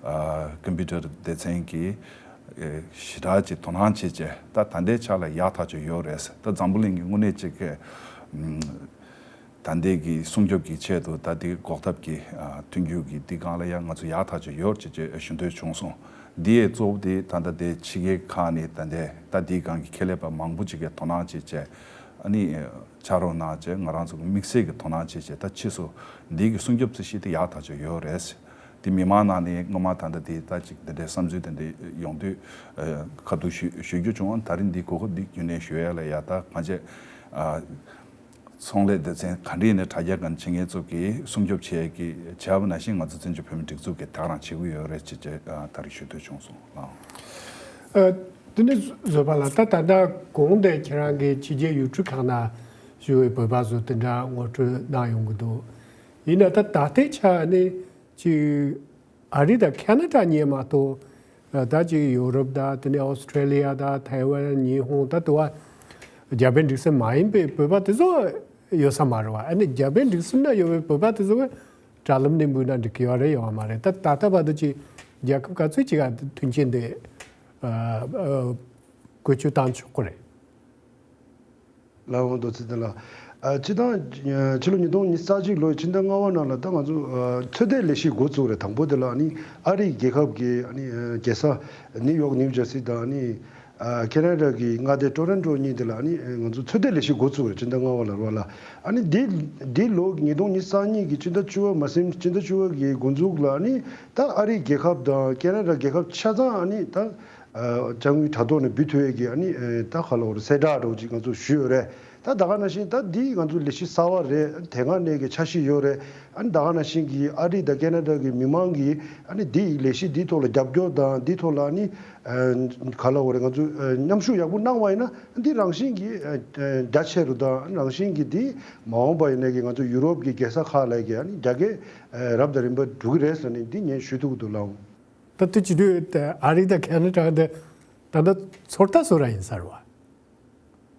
ཨ་ཀམ་པུ་ཊར་སྡེ་ཚན་གྱིས་ཨེ་ཞེ་དྲག་ཅིག་དོ་སྣང་བྱས་བྱས། ད་ད་ལྟའི་ཆ་ལ་ཡག་ཐག་ཆོད་ཡོད་རེད། ད་འཛམ་བུ་གླིང་གི་དངོས་གནས་ཅིག་ཨམ། ད་ལྟའི་གི་སྲུང་སྐྱོབ་ཀྱི་ཆེད་དུ་ད་ལྟའི་འགོག་ཐབས་ཀྱི་ཨ་མཐུན་འགྱུར་གྱི་འདི་སྒང་ལ་ཡང་ང་ཚོ་ཡག་ཐག་ཆོད་ཡོད་ཅེས་ཅེས་ཞུ་འདོད་བྱུང་སོང་། འདི་ཡི་གཙོ་བོ་དེ་ད་ལྟ་དེ་ཕྱི་རྒྱལ་ཁག་ནས་ད་ལྟའི་ད་འདིའི་སྒང་གི་ཁེ་ལས་པ་མང་པོ་ཅིག་གིས་དོ་སྣང་བྱེད་བྱས། ཨ་ནི་ཕྱག་རོགས་གནང་བྱས། ང་རང་ཚོ་གི་དམིགས་བསལ་གྱི་དོ་སྣང་བྱེད་བྱས། ད་ཕྱིས་སུ་འདི་གི་སྲུང་སྐྱོབ་རྩིས་གཞི་དེ་ཡག་ཐག་ཆོད་ཡོད་རེད། དེ་མི་མང་ནང་ནས་སྔོན་མ་ད་ལྟ་དེ་ད་ཅིག་འདི་འདྲའི་བསམ་ཚུལ་དེ་འདྲ་ཡོང་དུས་ཨ་ཁ་ཐུག་ཞུ་ཞུ་རྒྱུ་བྱུང་། ད་རིང་འདི་གོ་སྐབས་འདི་བརྒྱུད་ནས་ཞུ་ཡ་ལ་ཡ། ད་གང་བྱས་ཨ། ཚོང་ལས་སྡེ་ཚན་ག་འདྲ་ཡིན་ནའི་དྲ་རྒྱ་སྒང་བྱེད་མཁན་ཚོ་གིས་སྲུང་སྐྱོབ་བྱེད་ཀྱི་བྱས་པ་ནང་བཞིན་ང་ཚོ་བཙན་བྱོལ་བོད་མིའི་སྒྲིག་འཛུགས་ཀྱིས་དེ་ག་རང་བྱེད་ཀྱི་ཡོད་རེད་ཅེས་ཅེས་ཨ་ད་རེས་ཞུ་འདོད་བྱུང་སོང་། ཨ། ཨ། དེ་ནས་བཟོད་པ་ལགས། ད་ད་ལྟ་གོང་དེ་ཁྱེད་རང་གིས་ཕྱི་རྒྱལ་ཡུལ་གྲུ་ཁག་ན་བཞུགས་པའི་བོད་པ་ཚོ་དེ་འདྲ་ངོ་སྤྲོད་གནང་ཡོང་གི་འདུག་ཡིན་ན་ད་ད་ལྟའི་ཆ་ནས་ཅིག་ཨ་རི་དང་ཁ་ན་ཌ་གཉིས་མ་གཏོགས། ད་ཅིག་ཡོ་རོབ་དང་། དེ་ནས་ཨོ་སི་ཁྲེ་ལི་ཡ་དང་། ཐའེ་ཝན། ཉི་ཧོང་། ད་དུ་བ་རྒྱ་བོད་འབྲུག་གསུམ་མ་ཡིན་པའི་བོད་པ་དེ་ཚོ་ཡོད་ས་མ་རེད་བ། ཨ་ནི་རྒྱ་བོད་འབྲུག་གསུམ་ན་ཡོད་པའི་བོད་པ་དེ་ཚོ་དྲ་ལམ་ནས་འབུལ་ན་འགྲིག་གི་ཡོད་རེད་ཡོད་མ་རེད། ད་ད་ལྟ་བར་དུ་ཅིག་རྒྱལ་ཁབ་ག་ཚོད་ཅིག་ག་མཐུན་རྐྱེན་དེ་ཨ་ཨ་བཀོལ་སྤྱོད་བཏང་ཆོག་གི་རེད། ལགས་འོང་། རྡོ་རྗེ་ལགས། ཨ། སྤྱིར་བཏང་ཨ་ཕྱི་ལོ་ཉིས་སྟོང་ཉི་ཤུ་རྩ་གཅིག་ལོའི་ཕྱི་ཟླ་ལྔ་པ་ནང་ལ་ད་ང་ཚོ་ཨ་ཚོད་ལྟའི་ལས་གཞི་འགོ་བཙུགས་རེད། དང་པོ་དེ་ལ་ཨ་ནི་ཨ་རིའི་རྒྱལ་ཁབ་ཀྱི་ཨ་ནི་ཨ་རྒྱལ་ས་ནིའུ་ཡོག་ནིའུ་ཇར་སི་དང་། ཨ་ནི་ཨ་ཁེ་ན་ཌ་གི་མངའ་སྡེ་ཊོ་རོན་ཊོ་གཉིས་དེ་ལ་ཨ་ནི་ཨ་ང་ཚོ་ཚོད་ལྟའི་ལས་གཞི་འགོ་བཙུགས་རེད། ཕྱི་ཟླ་ལྔ་པ་ལ་རེད་བ་ལ། ཨ་ནི་འདི་འདི་ལོ་ཉིས་སྟོང་ཉི་ཤུ་རྩ་གཉིས་ཀྱི་ཕྱི་ཟླ་བཅུ་པ་མ་ཟིན་ཕྱི་ཟླ་བཅུ་པ་གི་འགོ་འཛུགས་ལ་ཨ་ནི་ད་ཨ་རིའི་རྒྱལ་ཁབ་དང་ཁེ་ན་ཌ་རྒྱལ་ཁབ་ཆ་ཚང་ཨ་ནི་ད། ཨ་དཔྱ་དངུལ་དྲ་ཐོག་ནས་འབུལ་ཐུབ་ཡས་ཀྱི་ཨ་ནི་ཨ་ད་ག་ལབ་དགོས་རེད། གསལ་བསྒྲགས་འདྲ་བོ་ཅིག་ང་ཚོ་ཞུས་ཡོད་རེད། ད་ད་ག་ནང་བཞིན་ད་འདི་ང་ཚོ་ལས་གཞི་གསར་པ་རེད། དེ་སྔ་ནས་ཀྱི་འཆར་གཞི་ཡོད་རེད། ཨ་ནི་ད་ག་ནང་བཞིན་གྱི་ཨ་རི་དང་ཁེ་ན་ཌ་གི་མི་མང་གིས་ཨ་ནི་འདི་ལས་གཞི་འདིའི་ཐོག་ལ་རྒྱབ་སྐྱོར་དང་། འདིའི་ཐོག་ལ་ཨ་ནི་ཨ་ག་ལབ་དགོས་རེད། ང་ཚོ་ཨ་མཉམ་ཞུགས་ཡག་པོ་གནང་བ་ཡིན་ན། འདི་རང་བཞིན་གྱིས་ཨ་ཨ་རྒྱ་ཆེ་རུ་དང་། རང་བཞིན་གྱིས་འདི་མ་འོངས་པ་ཡིན་ནའི་གི་ང་ཚོ་ཡུ་རོབ་ཀྱི་རྒྱལ་ས་ཁག་ལ་གི་ཨ་ནི་རྒྱ་སྐད་ཨ་རབ་དང་རིམ་པ་འགྲོ་གི་རེད་ཟེར་ནས་འདི་ངས་ཞུ་ཐུབ་ཀྱི་འདུག་ལགས། ད་དེ་བྱེད་དུས་ཨ་རི་དང་ཁེ་ན་ཌ་དེ་ད་ལྟ་ཚོད་ལྟ་བཟོ་ར་ཡིན་ས་རེད་བ།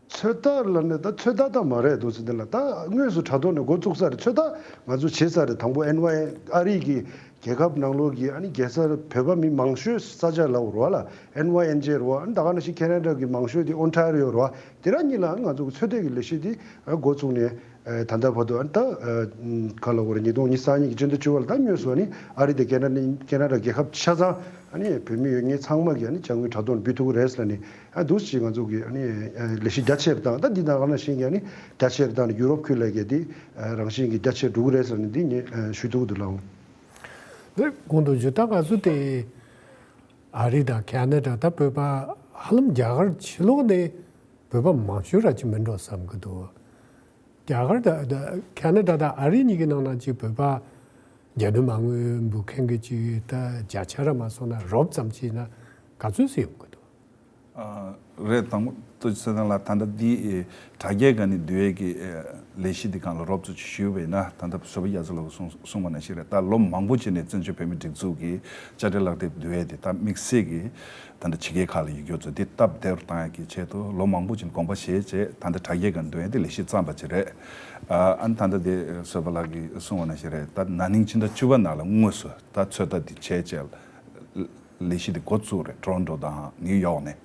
ཚོད་ལྟ་ལབ་ནས་ད་ཚོད་ལྟ་ད་མ་རེད་འདུག་ཟེར། འདི་ལ་ད་དངོས་སུ་དྲ་ཐོག་ནས་འགོ་བཙུགས་ས་རེད། ཚོད་ལྟ་ང་ཚོ་བྱེད་ས་རེད། དང་པོ་ཨེན་ཝའི་ཨ་རི་གི་རྒྱལ་ཁབ་ནང་ལོགས་ཀྱི་ཨ་ནི་རྒྱལ་ས་བོད་པ་མི་མང་ཤོས་ས་ཆ་ལབ་དགོས་རེད་བ་ལ། ཨེན་ཝའི་ཨེན་ཇེ་རེད་བ། ཨ་ནི་ད་ག་ནང་བཞིན་ཁེ་ན་ཌ་གི་མང་ཤོས་དེ་ཨོན་ཊ་རི་ཡོ་རེད་བ། དེ་ར་གཉིས་ལ་ང་ཚོ་གི་ཚོད་ལྟའི་གི་ལས་གཞི་དེ་འགོ་བཙུགས་ནས། ཨ་ད་ལྟ་བར་དུ་ཨ་ནི་ད་ཨ་ག་ལབ་དགོས་རེད། ཉིས་སྟོང་ཉི་ཤུ་རྩ་གཉིས་ཀྱི་ཕྱི་ཟླ་བཅུ་པ་ལ་ད་དངོས་སུ་ཨ་ནི་ཨ་རི་དང་ཁེ་ན་ཌ་ཁེ་ན་ཌ་རྒྱལ་ཁབ་ཆ་ཚང་ཨ་ནི་བོད་མི་ཡོད་མཁན་ཚང་མ་གིས་ཨ་ནི་དཔྱ་དངུལ་དྲ་ཐོག་ནས་འབུལ་ཐུབ་ཀྱི་རེད་ཟེར་ནས། ཨ་འདུག་སེ་ང་ཚོ་གིས་ཨ་ནི་ཨ་ལས་གཞི་རྒྱ་ཆེར་བཏང་། ད་འདི་ནང་ལ་ནང་བཞིན་གྱི་ཨ་ནི་རྒྱ་ཆེར་བཏང་ནས་ཡུ་རོབ་ཁུལ་ལ་གི་དེ་ཨ་རང་བཞིན་གྱིས་རྒྱ་ཆེར་འགྲོ་གི་རེད་ཟེར་ནས་འདི་ངས་ཨ་ཞུ་ཐུབ་ཀྱི་འདུག་ལགས། འདི་གོང་དུ་ཞུས་ད་ག་ཚོད་དེ་ཨ་རི་དང་ཁེ་ན་ཌ། ད་བོད་པ་ཧ་ལམ་རྒྱ་གར་ཕྱི་ལོགས་ནས་བོད་པ་མང་ཤོས་ར་ཅིག་མིན་འགྲོ་བསམ་གྱི་འདུག་རྒྱ་གར་དང་ཁེ་ན་ཌ་དང་ཨ་རི་གཉིས་ཀྱི་ནང་ན་ཅིག་བོད་པ་རྒྱ་སྣོད་མ་དངུལ་འབུལ་མཁན་གྱི་ཅིག་ད་བརྒྱ་ཆ་ར་མ་སོང་ན་རོབ་ཙམ་ཅིག་ན་ག་ཚོད་ཙམ་ཡོང་གི་འདུག་ཨ་རེད། དང་པོ་ཚེ་བརྟན་ལགས། ད་ལྟ་འདི་དྲ་རྒྱའི་སྒང་ནས་བསྡུ་ཡས་ཀྱི་ལས་གཞི་འདི་སྒང་ལ་རོབ་ཙམ་ཅིག་ཞུས་པ་ཡིན་ན། ད་ལྟ་བཟོད་པ་རྒྱ་མཚོ་ལགས་གསུངས་གསུངས་པ་ནང་བཞིན་རེད། ད་ལོ་མང་པོ་ཅིག་ནས་བཙན་བྱོལ་བོད་མིའི་སྒྲིག་འཛུགས་ཀྱི་དཔྱ་ཁྲལ་ལག་དེབ་བསྡུ་ཡས་དེ་ད་དམིགས་བསལ་གྱི་ད་ལྟ་ཕྱི་རྒྱལ་ཁག་ལ་ཡོད་རྒྱུ་ཚོ་འདི་སྟབས་བདེ་རུ་བཏང་ཡག་གི་ཆེད་དུ་ལོ་མང་པོ་ཅིག་དགོངས་པ་བཞེས་བྱས། ད་ལྟ་དྲ་རྒྱའི་སྒང་འདོན་ཡག་དེ་ལས་གཞི་བརྩམས་པ་ཅིག་རེད། ཨ་ཨ་ནི་ད་ལྟ་དེ་བཟོད་པ་ལགས་ཀྱིས་གསུངས་པ་ནང་བཞིན་རེད། ད་ན་ནིང་ཕྱི་ཟླ་བཅུ་པ་ནང་ལ་དངོས་སུ་ད་ཚོད་ལྟ་འདི་བྱས་བྱས་ལས་གཞི་འདི་འགོ་བཙུགས་རེད། ཊོ་རོན་ཊོ་དང་ནིའུ་ཡོག་ནས།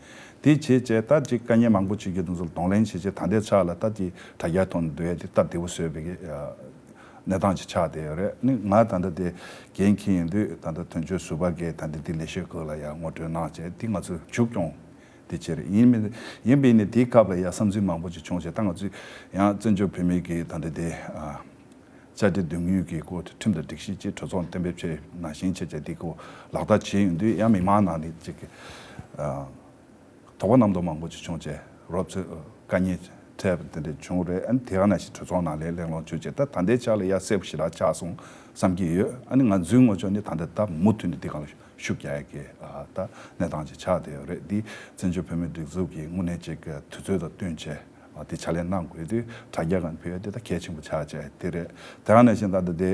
དེ་བྱས་བྱས་ད་ཅིག་དཀའ་ངལ་མང་པོ་ཅིག་གི་དེ་ཚོ་ལ་གདོང་ལེན་བྱས་བྱས། ད་ལྟའི་ཆ་ལ་ད་ཅིག་དྲ་རྒྱའི་ཐོག་ནས་འདོན་ཡག་དེ་སྟབས་བདེ་པོ་བཟོས་པའི་གི་གནས་སྟངས་ཅིག་ཆགས་བསྡད་ཡོད་རེད། ནི་ང་ད་ལྟ་དེ་འགན་འཁྱེར་ཡོང་དུས་ད་ལྟ་དོན་གཅོད་ཟུར་པ་གིས་ད་ལྟ་དེ་ལས་ཤོག་ཁག་ལ་ཡང་ངོ་སྤྲོད་གནང་བྱས། དེ་ང་ཚོས་མཇུག་སྐྱོང་དེ་བྱས་རེད། ཡིན་མིན་ཡིན་པས་ནི་དེའི་སྐབས་ལ་ཡང་བསམ་ཚུལ་མང་པོ་ཅིག་བྱུང་བྱས། ད་ང་ཚོས་ཡང་བཙན་བྱོལ་བོད་མིའི་གི་ད་ལྟ་དེ་ཨ་ བཅའ་སྒྲིག་མདུན་ངོས་ཀྱི་སྐོར་ཁྲིམས་དང་སྒྲིག་གཞི་ཅིག་གྲོས་ཚོགས་གཏན་འབེབས་བྱས་ནང་བཞིན་བྱས་བྱས་དེ་སྐོར་ལག་བསྟར་བྱས་ཡོང་དུས་ཡང་མི་མང་ནང་ནས་ཅིག་དོགས་པ་རྣམ་རྟོག་མང་པོ་ཅིག་བྱུང་བྱས་རོབ་ཙམ་དཀའ་ངལ་འཕྲད་པ་དེ་འདྲ་བྱུང་རེད། ཨ་ནི་དེ་ག་ནང་བཞིན་གྲོས་ཚོགས་ནང་ལ་གླེང་སློང་བྱུང་བྱས་ད་ད་ལྟའི་ཆ་ལ་ཡ་གསལ་པོ་ཞེ་དྲག་ཆགས་སོང་བསམ་གྱི་ཡོད། ཨ་ནི་ང་ཚོའི་ངོས་ཕྱོགས་ནས་ད་ལྟ་ད་མུ་མཐུད་ནས་དེ་སྒང་ལ་ཤུགས་རྒྱག་ཡ་གི་ད་གནས་སྟངས་ཅིག་ཆགས་བསྡད་ཡོད་རེད། འདི་བཙན་བྱོལ་བོད་མིའི་སྒྲིག་འཛུགས་ཀྱི་དངོས་གནས་ཅིག་དུས་ཚོད་དང་བསྟུན་བྱས། དེ་ཕྱག་ལས་གནང་དགོས་དུས་དྲ་རྒྱ་སྒང་ཕུལ་ཡ་དེ་ད་གལ་ཆེན་པོ་ཆགས་བྱས་དེ་རེད། དེ་ག་ནང་བཞིན་ད་ལྟ་དེ་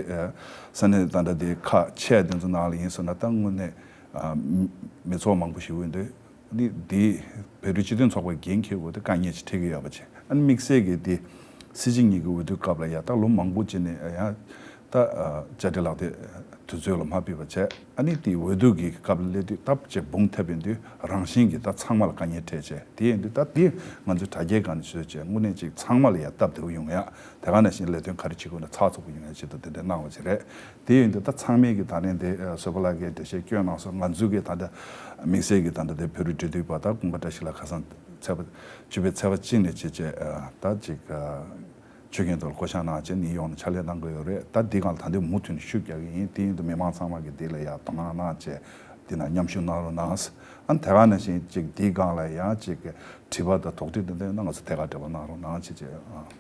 ས་གནས་ད་ལྟ་དེ་ཁག་ཆེ་དེ་ཚོ་ནང་ལ་ཡིན་ཟེར་ན་ད་དངོས་གནས་མི་ཚོགས་མང་པོ་ཞིག་ཡོད་འདུག་འདི་འདི་བོད་རིགས་སྤྱི་མཐུན་ཚོགས་པའི་འགན་འཁྱེར་དགོས་དེ་དཀའ་ངལ་ཅིག་འཕྲད་ཀྱི་ཡོད་པ་བྱས། ཨ་ནི་དམིགས་བསལ་གྱི་དེ་སྲིད་སྤྱི་གཉིས་ཀྱི་འོས་བསྡུ་སྐབས་ལ་ཡ་ད་ལོ་མང་པོ་ཅིག་ནས་ཡང་ད་བཅའ་སྒྲིག་ལག་དེབ་དུས་ཚོད་ལ་མ་ཕུལ་བ་བྱས། ཨ་ནི་དེ་འོས་བསྡུ་གི་སྐབས་ལ་སླེབས་དུས་སྟབས་ཅིག་འབུམ་ཐེབས་ཡིན་དུས་རང་བཞིན་གྱི་ད་ཚང་མ་ལ་དཀའ་ངལ་འཕྲད་བྱས། དེ་ཡིན་དུས་ད་དེ་ང་ཚོས་དྲ་རྒྱའི་སྒང་ནས་བཟོས་བྱས་དངོས་གནས་ཅིག་ཚང་མ་ལ་ཡ་སྟབས་བདེ་པོ་ཡོང་ཡ། དེ་ག་ནང་བཞིན་ལས་དོན་ག་རེ་བྱེད་དགོས་ན་ཚགས་ཚུད་པོ་ཡོང་ཡ་ཆེད་དུ་དེ་འདྲ་གནང་བ་ཅིག་རེད། དེ་ཡིན་དུས་ད་ཚང་མས་ཀྱི་ད་ནས་དེ་བཟོད་པ་ལགས་ཀྱིས་འགྲེལ་བཤད་བསྐྱོན་གནང་སོང་། ང་ཚོའི་གི་ད་ལྟ་དམིགས་བསལ་གྱི་ད་ལྟ་དེ་བོད་རིགས་འབྲེལ་མཐུད་པ་ད་ཀུན་དགའ་བཀྲ་ཤིས་ལགས་ཁ་སང་ཚེས་པ་བཅུ་པའི་ཚེས་པ་གཅིག་ནས་བྱས་བྱས་ད་ཅིག་ཆོས་རྒྱལ་དུ་བསྐོ་བཞག་གནང་བྱས་ནས་ཡོང་ནས་ཕྱག་ལས་གནང་གི་ཡོད་རེད། ད་འདི་སྒང་ལ་ད་འདི་མུ་མཐུད་ནས་ཤུགས་རྒྱག་གི་ཡིན། དེ་ཡིན་དུས་མི་མང་ཚང་མ་གིས་འདི་ལ་ཡ་དོ་སྣང་གནང་བྱས་འདི་ན་མཉམ་ཞུགས་གནང་རོགས་གནང་། ཨ་ནི་དེ་ག་ནང་བཞིན་ཅིག་འདི་སྒང་ལ་ཡང་ཅིག་དྲི་བ་དང་དོགས་འདྲི་འདི་འདྲ་ཡོད་ན་ང་ཚོ་ཐད་ཀར་འབྲེལ་བ་གནང་རོགས་གནང་བྱས་བྱས་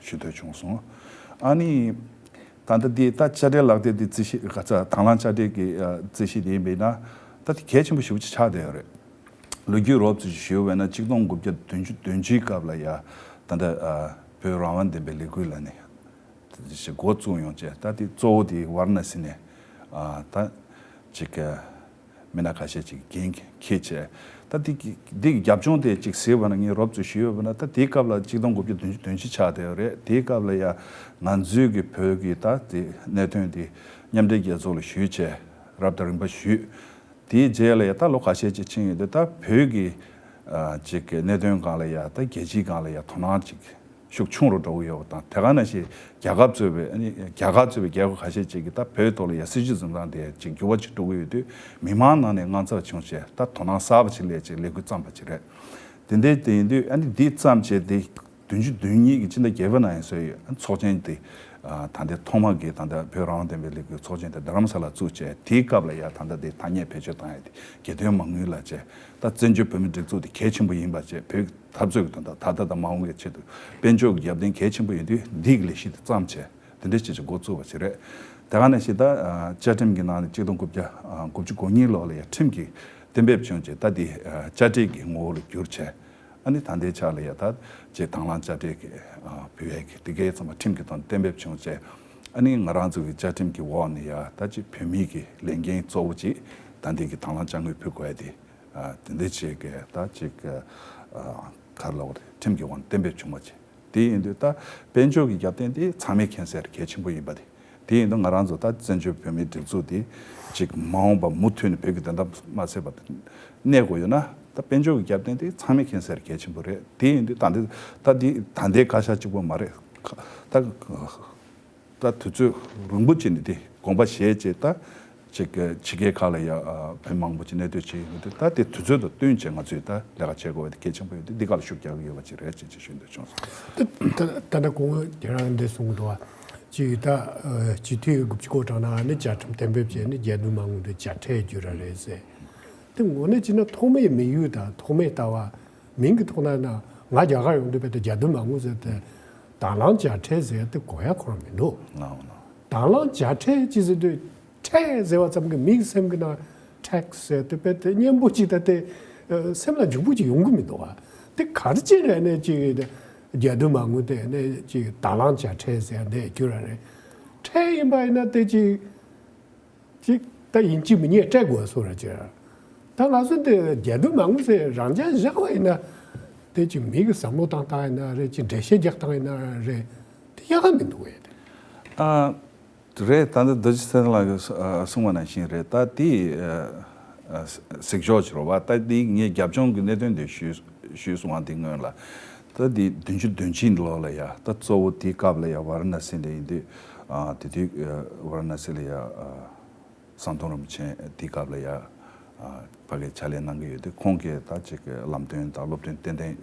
ཞུ་འདོད་བྱུང་སོང་། ཨ་ནི་ད་ལྟ་འདི་ད་བཅའ་སྒྲིག་ལག་དེབ་འདི་རྩིས་ཞིབ་ག་ཚ་དང་བླངས་བཅའ་སྒྲིག་གི་རྩིས་ཞིབ་འདི་ཡིན་པས་ན་ད་དེ་གལ་ཆེན་པོ་ཞེ་པོ་ཅིག་ཆགས་བསྡད་ཡོད་རེད། ལོ་རྒྱུས་རོབ་ཙམ་ཞིག་ཞུས་པ་ཡིན་ན་གཅིག་སྟོང་དགུ་བརྒྱ་བདུན་ཅུ་དོན་གཅིག་སྐབས་ལ་ཡ་ད་ལྟ་བོད་རང་དབང་བདེན་པའི་ལས་འགུལ་ལ་ནི་འགོ་བཙུགས་ཡོང་བྱས་ད་དེ་གཙོ་བོ་དེ་ཝཱ་ར་ཎ་སི་ནས་ད་ཅིག་མི་སྣ་ཁ་ཤས་ཅིག་འགན་འཁྱེར་བྱས། ད་དེ་གི་དེ་གི་རྒྱབ་ལྗོངས་དེ་ཅིག་གཟིགས་པ་ན་ངས་རོབ་ཙམ་ཞུས་ཡོད་པ་ན་ད་དེའི་སྐབས་ལ་གཅིག་སྟོང་དགུ་བརྒྱ་བདུན་ཅུ་དོན་གཅིག་ཆགས་བསྡད་ཡོད་རེད། དེའི་སྐབས་ལ་ཡ་ང་ཚོའི་གི་བོད་ཀྱི་ད་དེ་གནད་དོན་དེ་མཉམ་འབྲེལ་རྒྱལ་ཚོགས་ལ་ཞུས་བྱས་རབ་དང་རིམ་པ་ཞུས། དེའི་རྗེས་ལ་ཡ་ད་ལོ་ཁ་ཤས་ཅིག་ཕྱིན་ཡོད་དུས་ད་བོད་ཀྱི་ཅིག་གི་གནད་དོན་སྒང་ལ་ཡ་ད་རྒྱལ་སྤྱིའི་སྒང་ལ་ཡ་དོ་སྣང་ཅིག་ཤུགས་ཆུང་རུ་འགྲོ་གི་ཡོད་པ་དང་དེ་ག་ནང་བཞིན་རྒྱ་གར་གཙོས་པའི་ཨ་ནི་རྒྱ་གར་གཙོས་པའི་རྒྱལ་ཁབ་ཁ་ཤས་ཅིག་གིས་ད་བོད་ཐོག་ལ་ཡ་སྲིད་ཇུས་འཛིན་སྟངས་དེ་ཅིག་འགྱུར་བ་ཅིག་འགྲོ་གི་ཡོད་དུས་མི་མང་ནང་ནས་དངངས་འཚབ་བྱུང་བྱས་ད་དོ་སྣང་གསར་པ་ཅིག་སླེབས་བྱས་ལས་འགུལ་བརྩམས་པ་ཅིག་རེད། དེ་འདྲ་དེ་ཡིན་དུས་ཨ་ནི་འདི་བརྩམས་བྱས་དེ་བདུན་ཅུ་དོན་གཉིས་ཀྱི་ཕྱི་ཟླ་བརྒྱད་པ་ནང་ཡིན་བཟོས་ཡོད། ཚོགས་ཆེན་དེ་ད་ལྟའི་ཐོག་མ་གི་ད་ལྟ་བོད་རང་དབང་བདེན་པའི་ལས་འགུལ་ཚོགས་ཆེན་དེ་རྡ་རམ་ས་ལ་བཙུགས་བྱས་དེའི་སྐབས་ལ་ཡ་ད་ལྟ་དེ་ཐ་སྙད་བེད་སྤྱོད་བཏང་ཡ་དེ་སྒེར་དོན་མ་དངུལ་ལ་བྱས་ད་བཙན་བྱོལ་བོད་མིའི་སྒྲིག་འཛུགས་དེ་གལ་ཆེན་པོ་ཡིན་པ་བྱས་བོད་འཐབ་རྩོད་ཀྱི་དོན་དག་ད་ལྟ་དང་མ་འོངས་པའི་ཆེད་དུ་དཔལ་འབྱོར་གྱི་རྒྱབ་རྟེན་གལ་ཆེན་པོ་ཡིན་དུས་འདི་གི་ལས་གཞི་དེ་བརྩམས་བྱས་དེ་འདྲ་བྱས་བྱས་འགོ་བཙུགས་པ་ཞིག་རེད། དེ་ག་ནང་བཞིན་ད་བཅའ་ཁྲིམས་ཀྱི་ནང་ནས་གཅིག་སྟོང་དགུ་བརྒྱ་དགུ་བཅུ་གོ་གཉིས་ལོ་ལ་ཡ་ཁྲིམས་ཀྱི་གཏན་འབེབས་བྱུང་རྗེས་ད་འདི་བཅའ་སྒྲིག་གི་ངོ་བོ་ལ་བསྒྱུར་བྱས། ཨ་ནི་ད་ལྟའི་ཆ་ལ་ཡ་ད་ཅེས་དང་བླངས་བཅའ་སྒྲིག་གི་ཕུལ་ཡས་ཀྱི་དེ་གའི་ཚང་མ་ཁྲིམས་ཀྱི་ཐོག་གཏན་འབེབས་བྱུང་རྗེས་ཨ་ནི་ང་རང་ཚོ་གི་བཅའ་ཁྲིམས་ཀྱི་འོག་ནས་ཡ་ད་ཅིག་བོད་མིའི་གི་ལས་འགན་གཙོ་བོ་ཅིག་ད་འདི་གི་དང་བླངས་དཔྱ་དངུལ་ཕུལ་དགོས་ཡ་དེ་དེ་འདྲ་ཅིག་གི་ད་ཅིག་ག་རེ་ལབ་དགོས་རེད་ཁྲིམས་ཀྱི་འོག་ནས་གཏན་འབེབས་བྱུང་བ་ཅིག་དེ་ཡིན་དུས་ད་དཔལ་འབྱོར་གྱི་རྒྱབ་རྟེན་དེ་ཚང་མས་མཁྱེན་གསལ་གལ་ཆེན་པོ་ཡིན་པ་དེ། དེ་ཡིན་དུས་ང་རང་ཚོ་ད་བཙན་བྱོལ་བོད་མིའི་སྒྲིག་འཛུགས་དེ་ཅིག་མ་འོངས་པ་མུ་མཐུད་ནས་བོད་ཀྱི་བདེན་མཐའ་མ་ཟད་པར་གནས་དགོས་ཡོད་ན་ད་དཔལ་འབྱོར་གྱི་རྒྱབ་རྟེན་དེ་ཚང་མས་མཁྱེན་གསལ་གལ་ཆེན་པོ་རེད། དེ་ཡིན་དུས་ད་འདི་ད་འདི་ད་ལྟའི་བཀའ་ཤག་གཅིག་པོ་མ་རེད། ད་ད་དུས་ཚོད་རིང་པོ་ཅིག་ནས་དེ་དགོངས་པ་བཞེས་བྱས་ད། ཅིག་གི་ཕྱི་རྒྱལ་ཁག་ལ་ཡ་བོད་མང་པོ་ཅིག་གནས་སྡོད་བྱེད་ཡོང་དུས་ད་དེ་དུས་ཚོད་དང་བསྟུན་བྱས་ང་ཚོས་ད་ལས་ཀ་བྱེད་དགོས་པ་དེ་གལ་ཆེན་པོ་ཡོད་དུས་འདི་ག་ལ་ཤུགས་རྒྱག་གི་ཡོད་པ་ཅིག་རེད་ཅེས་ཅིག་ཞུ་འདོད་བྱུང་སོང་། ད་ད་ད་ལྟ་གོང་ཁྱེད་རང་འདི་གསུངས་འདུག་བ། ཅིག་ད་སྤྱི་འཐུས་དགུ་བཅུ་གོ་གྲངས་ནང་ནི་བཅའ་ཁྲིམས་གཏན་འབེབས་བྱས་ནས་རྒྱལ་དོན་མ་དངུལ་དེ་དཔྱ་ཁྲལ་བསྒྱུར་ར་རེད་ཟེར། དེ་དངོས་གནས་བྱས་ན་ཐོག་མའི་དམིགས་ཡུལ་དང་ཐོག་མའི་ལྟ་བ་མིང་གི་ཐོག་ན་ན་ང་རྒྱ་གར་ཡོང་དུས་བས་ད་རྒྱལ་དོན་མ་དངུལ་ཟེར་ཏེ་དང་བླངས་དཔྱ་ཁྲལ་ཟེར་ཏེ་གོ་ཡ་ཁོ་རང་མི་འདུག་དང་བླངས་དཔྱ་ཁྲལ་ཅི་ཟེར་དུས། ཁྲལ་ཟེར་བ་ཙམ་གྱིས་མིག་སེམས་ཀྱི་ནང་ཁྲེག་ཟེར་དེ་དཔེ་དེ་སྙན་པོ་ཅིག་ད་དེ་སེམས་ལ་འཇུག་པོ་ཅིག་ཡོང་གི་མི་འདུག་ཨ། དེ་ག་རེ་ཅིག་རེད་ནས་ཅིག་རྒྱལ་དོན་མ་དངུལ་དེ་ནས་ཅིག་དང་བླངས་དཔྱ་ཁྲལ་ཟེར་འདི་རྒྱུ་ར་རེད། ཁྲལ་ཡིན་པ་ཡིན་ན་དེ་ཅིག་ཅིག་ད་ཡིན་གཅིག་མིན་གཉིས་སྤྲད་དགོས་སོ་ར་ཅིག་ད་ང་ཚོ་འདི་རྒྱལ་དོན་མ་དངུལ་ཟེར་རང་འཇགས་བཞག་པ་ཡིན་ན་དེ་ཅིག་མི་གི་བསམ་བློ་བཏང་སྟངས་ཡིན་ན་རེད་ཅིག་འགྲེལ་བཤད་རྒྱག་སྟངས་ཡིན་ན་རེད་དེ་ཡག་ག་མི་འདུག་ཨེ་དེ། ཨ། རེད། ད་ལྟ་རྡོ་རྗེ་ཚེ་བརྟན་ལགས་ཀྱིས་གསུངས་པ་ནང་བཞིན་རེད། ད་དེ་གཟིགས་ཕྱོགས་ཀྱི་རོ་བ་ད་དེ་ངས་རྒྱབ་ལྗོངས་ཀྱི་གནད་དོན་དེ་ཞུས་ཞུས་སོང་བ་དེ་སྔོན་ལ་ད་དེ་བདུན་ཅུ་དོན་གཅིག་ལོ་ལ་ཡ་ད་གཙོ་བོ་དེའི་སྐབས་ལ་ཡ་ཝཱ་ར་ཎ་སི་ལ་ཡིན་དུས་དེ་དུས་ཝཱ་ར་ཎ་སི་ལ་ཡ་ཟམ་གདོང་རིན་པོ་ཆེ་དེའི་སྐབས་ལ་ཡ་ཕ་གིར་ཕྱག་ལས་གནང་གི་ཡོད་དུས་ཁོང་གིས་ད་ཅིག་ལམ་སྟོན་དང་སློབ་སྟོན་ཏན་ཏན་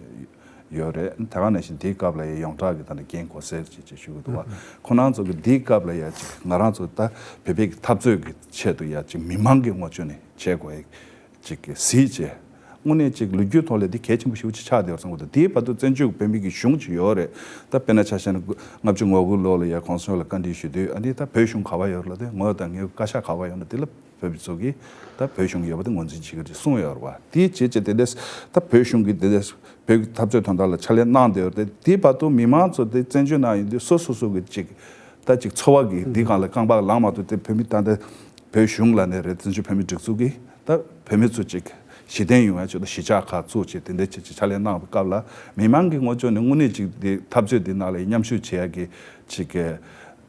ཡོད་རེད། ད་ག་ནང་བཞིན་དེའི་སྐབས་ལ་ཡ་ཡོངས་གྲགས་ཀྱི་ད་ནི་འགན་གོ་གསལ་ཅིག་ཅིག་ཞུ་གི་འདུག་བ། ཁོ་རང་ཚོ་གི་དེའི་སྐབས་ལ་ཡ་ཅིག་ང་རང་ཚོ་ད་བོད་པའི་གི་འཐབ་རྩོད་ཀྱི་ཆེད་དུ་ཡ་ཅིག་མི་མང་གི་ངོ་སྤྱོད་ནས་བྱེད་དགོས་ཡ་ཅིག་གི་གཟིགས་བྱས། དངོས་གནས་ཅིག་ལོ་རྒྱུས་ཐོག་ལ་འདི་གལ་ཆེན་པོ་ཞེ་པོ་ཅིག་ཆགས་བསྡད་ཡོད་བསམ་གི་འདུག་དེའི་བར་དུ་བཙན་བྱོལ་གྱི་བོད་མི་གི་གཞུང་ཅིག་ཡོད་རེད། ད་དཔེར་ན་ཆ་བཞག་ན་ལྔ་བཅུ་ང་དགུ་ལོ་ལ་ཡ་གོང་ས་མཆོག་ལ་བཀའ་འདྲི་ཞུ་དུས། ཨ་ནི་ད་བོད་གཞུང་ག་པར་ཡོད་རེད་ལབ་དུས། ངོས་དང་ངའི་བཀའ་ཤག་ག་པར་ཡོད་ན་དེ་ལ་བོད་མི་ཚོ་གིས་ད་བོད་གཞུང་ཡོད་པ་དེ་ངོས་འཛིན་བྱེད་ཀྱི་རེད་གསུངས་ཡོད་རེད་བ། དེའི་རྗེས་ཀྱི་དེ་འདྲས་ད་བོད་གཞུང་གིས་དེ་འདྲས་བོད་ཀྱི་འཐབ་རྩོད་དོན་དག་ལ་ཕྱག་ལས་གནང་བསྡད་ཡོད་རེད། དེའི་བར་དུ་མི་མང་ཚོ་དེ་བཙན་བྱོལ་ནང་ཡིན་དུས་སོ་སོ་སོ་གི་ཅིག་ད་ཅིག་འཚོ་བ་གི་འདི་སྒང་ལ་རྐང་པ་ལངས་མ་ཐུབ། དེ་བོད་མི་ད་ལྟ་བོད་གཞུང་ལབ་ནའི་རེད། བཙན་བྱོལ་བོད་མིའི་སྒྲིག་འཛུགས་ཀྱིས་ད་བོད་མི་ཚོ་ཅིག་གཞི་རྟེན་ཡོང་ཡ་ཆེད་དུ་གཞིས་ཆགས་ཁག་བཙུགས་བྱས་དེ་འདྲ་ཅིག་ཅིག་ཕྱག་ལས་གནང་བའི་སྐབས་ལ། མི་མང་གི་ངོས་ཕྱོགས་ནས་དངོས་གནས་ཅིག་དེ་འཐབ་རྩོད་འདི་ནང་ལ་མཉམ་ཞུགས་བྱེད་ཡ་གི་ཅིག་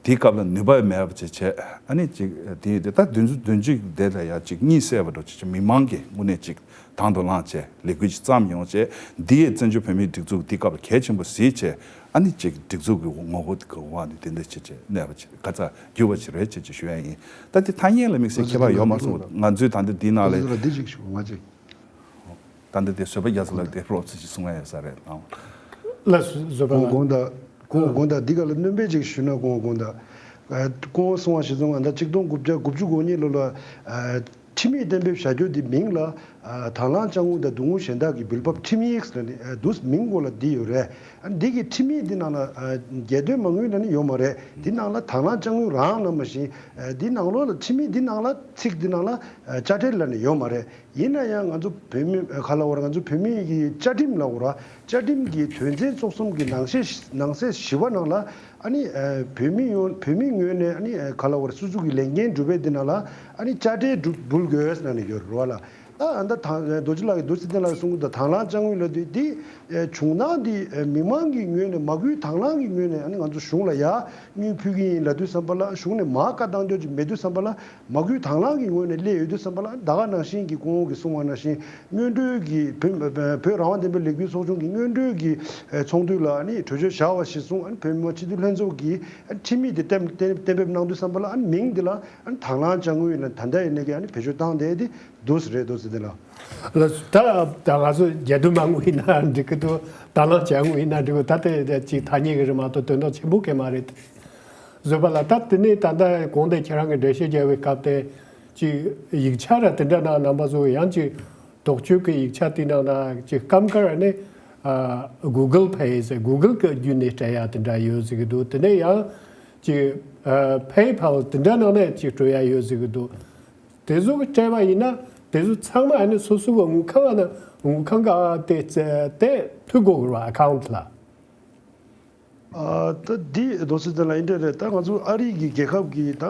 དེའི་སྐབས་ལ་ནུས་པ་མེད་པ་ཅིག་བྱས། ཨ་ནི་ཅིག་དེ་དེ་ད་བདུན་ཅུ་བདུན་ཅུ་དེ་ལ་ཡ་ཅིག་གཉིད་སད་པ་འདྲ་ཅིག་ཅིག་མི་མང་གི་དངོས་གནས་ཅིག་དང་དུ་བླངས་བྱས་ལས་འགུལ་ཅིག་བརྩམས་ཡོང་བྱས། འདི་ཡི་བཙན་བྱོལ་བོད་མིའི་སྒྲིག་འཛུགས་དེའི་སྐབས་ལ་གལ་ཆེན་པོ་གཟིགས་བྱས། ཨ་ནི་ཅིག་སྒྲིག་འཛུགས་ཀྱི་ངོ་བོ་དེ་གི་དབང་ནས་དེ་འདྲ་ཅིག་ཅིག་གནས་པ་ཅིག་ག་ཚ་གྱུར་པ་ཅིག་རེད་ཅེས་ཅིག་ཞུ་ཡ་ཡིན། ད་དེ་ཐ་སྙད་ལ་དམིགས་བསལ་ཁྱད་པར་ཡོད་མ་སོང་། ང་ཚོའི་ད་ལྟ་འདི་ནང་ལ་ཡིན། འདི་ཅིག་ཞུ་ང་ཅིག་ད་ལྟ་དེ་བཟོད་པ་རྒྱ་མཚོ་ལགས་དེ་རོགས་ཚོད་ཅིག་གསུང་ཡ་ཡོད་ས་རེད་ལགས། ལགས་སོ། བཟོད་པ་ལགས། དགོངས་དག་དགོངས་དག་འདི་ག་ལ་སྣོན་པ་ཅིག་ཞུས་ན། དགོངས་དགོངས་དག་ཨ་སྐུ་ངོ་གསུང་བ་གཞིར་བཟུང་ང་ད་ཆིག་སྟོང་དགུ་བརྒྱ་དགུ་བཅུ་གོ་གཉིས་ལོ་ལ་ཨ་ཁྲིམས་ཡིག་གཏན་འབེབས་བྱ་རྒྱུ་འདི་མིང་ལ་ཨ་དང་བླངས་དཔྱ་དངུལ་དང་བསྡུ་དངུལ་གཞན་དག་གི་འབུལ་འབབ་ཁྲིམས་ཡིག་ཟེར་ནས་ཨ་འདུག་མིང་གོ་ལ་འདི་ཡོད་རེད། ཨ་འདི་གི་ཁྲིམས་ཡིག་འདི་ནང་ལ་ཨ་རྒྱལ་དོན་མ་དངུལ་ལ་ནི་ཡོད་མ་རེད། འདི་ནང་ལ་དང་བླངས་དཔྱ་དངུལ་རང་ནང་མ་བཞིན་ཨ་འདི་ནང་ལོགས་ལ་ཁྲིམས་ཡིག་འདི་ནང་ལ་ཚིག་འདི་ནང་ལ་ཨ་དཔྱ་ཁྲལ་ལ་ནི་ཡོད་མ་རེད། ཡིན་ན་ཡང་ང་ཚོ་བོད་མི་ག་ལབ་དགོས་རེད། ང་ཚོ་བོད་མི་གི་བཅའ་ཁྲིམས་ལབ་དགོས་རེད། བཅའ་ཁྲིམས་ཀྱི་དོན་ཚན་བཅུ་གསུམ་གྱི་ནང་གསེས་ནང་གསེས་བཞི་པ་ནང་ལ་ཨ་ནི་ཨ་བོད་མི་ཡོང་བོད་མི་ངོས་ནས་ཨ་ནི་ཨ་ག་ལབ་དགོས་རེད། སོ་སོ་གི་ལས་འགན་སྒྲུབ་པའི་འདི་ནང་ལ་ཨ་ནི་དཔྱ་ཁྲལ་སྒྲུབ་འབུལ་དགོས་ཟེར་ནས་ཡོད་རེད་བ་ལ། ད་ཨ་ད་ད་རྡོ་རྗེ་ལགས་ཀྱིས་རྡོ་རྗེ་ཚེ་བརྟན་ལགས་ཀྱིས་གསུང་གི་འདུག་དང་བླངས་དཔྱ་དངུལ་ལབ་དུས་འདི་ཨ་བྱུང་སྟངས་འདི་ཨ་མི་མང་གི་ངོས་ནས་མ་དགོས་དང་བླངས་ཀྱི་ངོས་ནས་ཨ་ནི་ང་ཚོ་གཞུང་ལ་ཡ་དངུལ་ཕུལ་གྱི་ཡིན་ལབ་དུས་ཙམ་པ་ལ་གཞུང་ནས་མར་བཀའ་བཏང་རྒྱུ་ཅིག་མེད་དུས་ཙམ་པ་ལ། མ་དགོས་དང་བླངས་ཀྱི་ངོས་ནས་སླེབས་ཡོད་དུས་ཙམ་པ་ལ་ད་ག་ནང་བཞིན་གྱི་སྐུ་ངོ་གིས་གསུངས་པ་ནང་བཞིན་སྔོན་འགྲོའི་གི་བོད་བོད་རང་དབང་བདེན་པའི་ལས་འགུལ་ཚོགས་ཆུང་གི་སྔོན་འགྲོའི་གི་ཚོགས་འདུ་ལ་ནི་གྲོས་ཆོད་བཞག་པ་གཞིར་བཟུང་བོད་མི་མང་སྤྱི་འཐུས་ལྷན་ཚོགས་ཀྱིས་ཁྲིམས་ཡིག་དེ་གཏན་གཏན་གཏན་འབེབས་གནང་དུས་ཙམ་པ་ལ་མིང་འདི་ལ་དང་བླངས་དཔྱ་དངུལ་ཡིན་ན་ད་ལྟ་ཡིན་ནའི་གི་བེད་སྤྱོད་བཏང་བསྡད་དེ་འདུག་ཟེར་རེད། འདུག་ཟེར་དེ་ལ། ལགས་སོ། ད་ད་ང་ཚོ་རྒྱལ་དོན་མ་དངུལ་ཡིན་ན་འགྲིག་གི་འདུག་དང་བླངས་དཔྱ་དངུལ་ཡིན་ན་འགྲིག་གི་ད་དེ་ཅིག་ཐ་སྙད་གི་རེད་མ་གཏོགས་དོན་དག་ཆེན་པོ་གང་མ་རེད། བཟོད་པ་ལགས། ད་དེ་ནས་ད་ལྟ་གོང་དེ་ཁྱེད་རང་གི་འགྲེལ་བཤད་རྒྱག་པའི་སྐབས་དེ་ཅིག་ཡིག་ཆ་ར་དེ་འདྲ་ནང་རྣམ་པ་ཚོ་ཡང་ཅིག་དོགས་གཅོད་ཀྱི་ཡིག་ཆ་དེ་ནང་ན་ཅིག་སྐབས་འགར་ནས་ཨ་Google Pay ཟེར་Google་གི་བརྒྱུད་ནས་སྤྲད་ཡ་དེ་འདྲ་ཡོད་ཟེར་གི་འདུག་དེ་ནས་ཡང་ཅིག་ཨ་PayPal དེ་འདྲ་ནང་ནས་ཅིག་སྤྲོད་ཡ་ཡོད་ཟེར་གི་འདུག་དེ་ཚོ་གི་སྤྲད་པ་ཡིན་ན་དེ་ཚོ་ཚང་མ་ཨ་ནི་སོ་སོ་གི་དངུལ་ཁང་ཨ་ནི་དངུལ་ཁང་གི་ཨ་དེ་དེ་ཐུག་དགོས་གི་རེད་བ་account ལ། ཨ་ད་འདི་རྡོ་རྗེ་ཚེ་བརྟན་ལགས་འདི་འདྲ་རེད། ད་ང་ཚོ་ཨ་རི་གི་རྒྱལ་ཁབ་ཀྱི་ད་ཨ་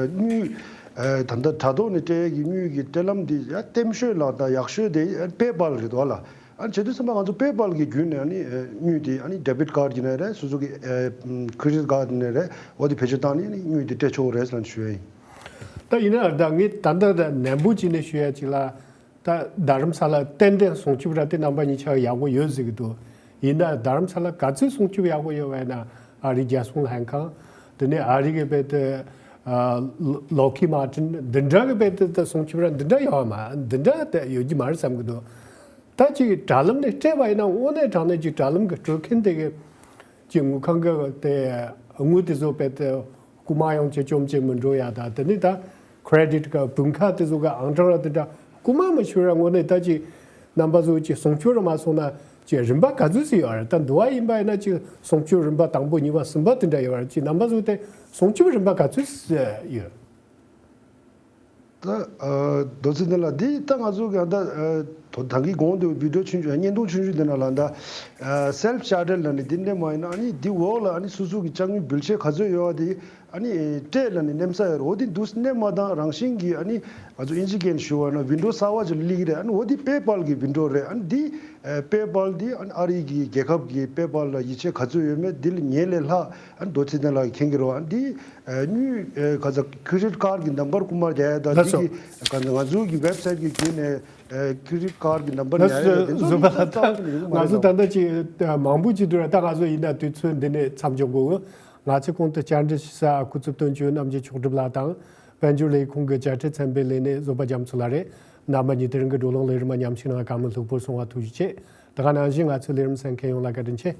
དངུལ་ཨ་ད་ལྟ་དྲ་ཐོག་ནས་སྤྲད་ཡས་ཀྱི་དངུལ་གྱི་སྤྲད་ལམ་འདི་ཡ་བརྟན་ཤོས་ལ་ད་ཡག་ཤོས་དེ་PayPal རེད་འདུག་ལ། ཨ་ནི་བྱེད་དུས་ཙམ་པ་ང་ཚོ་PayPal གི་བརྒྱུད་ནས་ཨ་ནི་ཨ་དངུལ་དེ་ཨ་ནི་debit card ཡིན་ནའི་རེད། སོ་སོ་གི་ཨ་credit card ཡིན་ནའི་རེད། འོ་དེ་བེད་སྤྱོད་བཏང་ནས་ཨ་ནི་དངུལ་དེ་སྤྲད་ཆོག་རེད་ཟེར་ནས་ཞུ་ཡ་ཡིན། ད་ཡིན་ན་ད་ངས་ད་ལྟ་ད་ནན་པོ་བྱས་ནས་ཞུ་ཡ་ཅིག་ལ། ད་རྡ་རམ་ས་ལ་ཏན་ཏན་སྲུང་སྐྱོབ་ར་དེ་རྣམ་པ་གཉིས་ཆ་ཡག་པོ་ཡོད་ཟེར་གི་འདུག་ཡིན་ན་རྡ་རམ་ས་ལ་ག་ཚོད་སྲུང་སྐྱོབ་ཡག་པོ་ཡོད་པ་ཡིན་ན་ཨ་རིའི་རྒྱལ་སྲུང་ལྷན་ཁང་། དེ་ནས་ཨ་རི་གི་བེད་དེ་ལོ་ཀི་མར་ཏིན་འདི་འདྲ་གི་བེད་དེ་སྲུང་སྐྱོབ་ར་འདི་འདྲ་ཡོད་མ་འདི་འདྲ་དེ་ཡོད་ཀྱི་མ་རེད་བསམ་གི་འདུག་ད་ཅིག་དྲ་ལམ་ནས་སྤྲད་པ་ཡིན་ན་དངོས་གནས་དྲང་གནས་ཀྱི་དྲ་ལམ་གི་སྤྲོད་མཁན་དེ་གི་ཅིག་དངུལ་ཁང་གི་དེ་དངུལ་དེ་ཚོ་བེད་དེ། རྐུ་མ་ཡང་ཅི་བཅོམ་ཅི་མི་འགྲོ་ཡ་ད་དེ་ནི་ད་credit card དཔུང་ཁག་དེ་ཚོ་གི་ཨང་གྲངས་ར་དེ་འདྲ་རྐུ་མ་མི་ཤོར་ར་དངོས་གནས་ད་ཅི་རྣམ་པ་ཚོ་ཅི་སྲུང་སྐྱོབ་ར་མ་སོང་ན་ཅི་རིན་པ་ག་ཚོད་ཟིག་ཡོད་ར་ད་འདུ་བ་ཡིན་པ་ཡིན་ན་ཅི་སྲུང་སྐྱོབ་རིན་པ་དང་པོ་གཉིས་པ་གསུམ་པ་དེ་འདྲ་ཡོད་ར་ཅི་རྣམ་པ་ཚོ་དེ་སྲུང་སྐྱོབ་རིན་པ་ག་ཚོད་ཡོད། ད་ཨ་རྡོ་རྗེ་ཚེ་བརྟན་ལགས་འདི་ད་ང་ཚོ་གི་ད་ཨ་ད་གིན་གོང་དུ་video ཆུང་ཆུང་བརྙན་ཐུང་ཆུང་ཆུང་འདི་ནང་ལ་ད་ཨ་self charter ལབ་ནས་འདི་འདྲ་མ་ཡིན་ན་ཨ་ནི་འདི་འོག་ལ་ཨ་ནི་སོ་སོ་གི་དཔྱ་དངུལ་འབུལ་ཆད་ག་ཚོད་ཡོད་པ་དེ་ཨ་ནི་སྤྲད་ལབ་ནས་མནན་ས་ཡོད་རེད། འོ་དེ་འདུག་མནན་མ་བཏང་རང་བཞིན་གྱིས་ཨ་ནི་ང་ཚོ་ཨིན་ཇི་སྐད་ནས་ཞུ་བ་ན་window གསར་པ་ཅིག་སླེབས་ཀྱི་རེད། ཨ་ནི་འོ་དེ་PayPal གི་window རེད། ཨ་ནི་འདི་ཨ་PayPal འདི་ཨ་ནི་ཨ་རི་གི་རྒྱལ་ཁབ་ཀྱི་PayPal ལ་ཡིད་ཆེས་ག་ཚོད་ཡོད་མེད་འདི་ལ་ངེད་ལས་ལྷག་ཨ་ནི་རྡོ་རྗེ་ཚེ་བརྟན་ལགས་ཀྱིས་མཁྱེན་གྱི་རེད། ཨ་ནི་འདི་ཨ་དངུལ་ཨ་ག་ཚ་credit card གི་number རྐུ་མ་རྒྱག་ཡ་ད་ལགས་འདི་སོ། གི་ག་ཚ་ང་ཚོ་གི་website གི་བརྒྱུད་ནས་ཨ་credit card གི་number ལགས་ཉར་ཡ་སོ། དེ་ཚོ་བཟོད་པ་ནི་ལགས་ད་ད་ང་ཚོ་ད་ལྟ་ཅིག་མང་པོ་ཅིག་འདུག་ར། ད་ང་ཚོ་ཡིན་ན་དུས་ཚོད་འདི་ནས་མཚམས་འཇོག་དགོས། ང་ཚོས་གོང་དུ་བཅར་འདྲི་ཞུ་ས་སྐུ་ཚབ་དོན་གཅོད་རྣམ་རྒྱལ་མཆོག་གྲུབ་ལགས་དང་དཔལ་འབྱོར་ལས་ཁུངས་ཀྱི་དཔྱ་ཁྲལ་ཚན་པའི་ལས་སྣེ་བཟོད་པ་རྒྱ་མཚོ་ལགས་རེད། རྣམ་པ་གཉིས་དེ་རིང་གི་བགྲོ་གླེང་ལས་རིམ་མ་ཉམས་ཞིག་ནང་བཀའ་མོལ་ལྷུག་པོར་གསུང་བ་ཐུགས་རྗེ་ཆེ། དེ་ག་ནང་བཞིན་ང་ཚོའི་ལས་རིམ་གསན་མཁན་ཡོངས་ལ་བཀའ་དྲིན་ཆེ།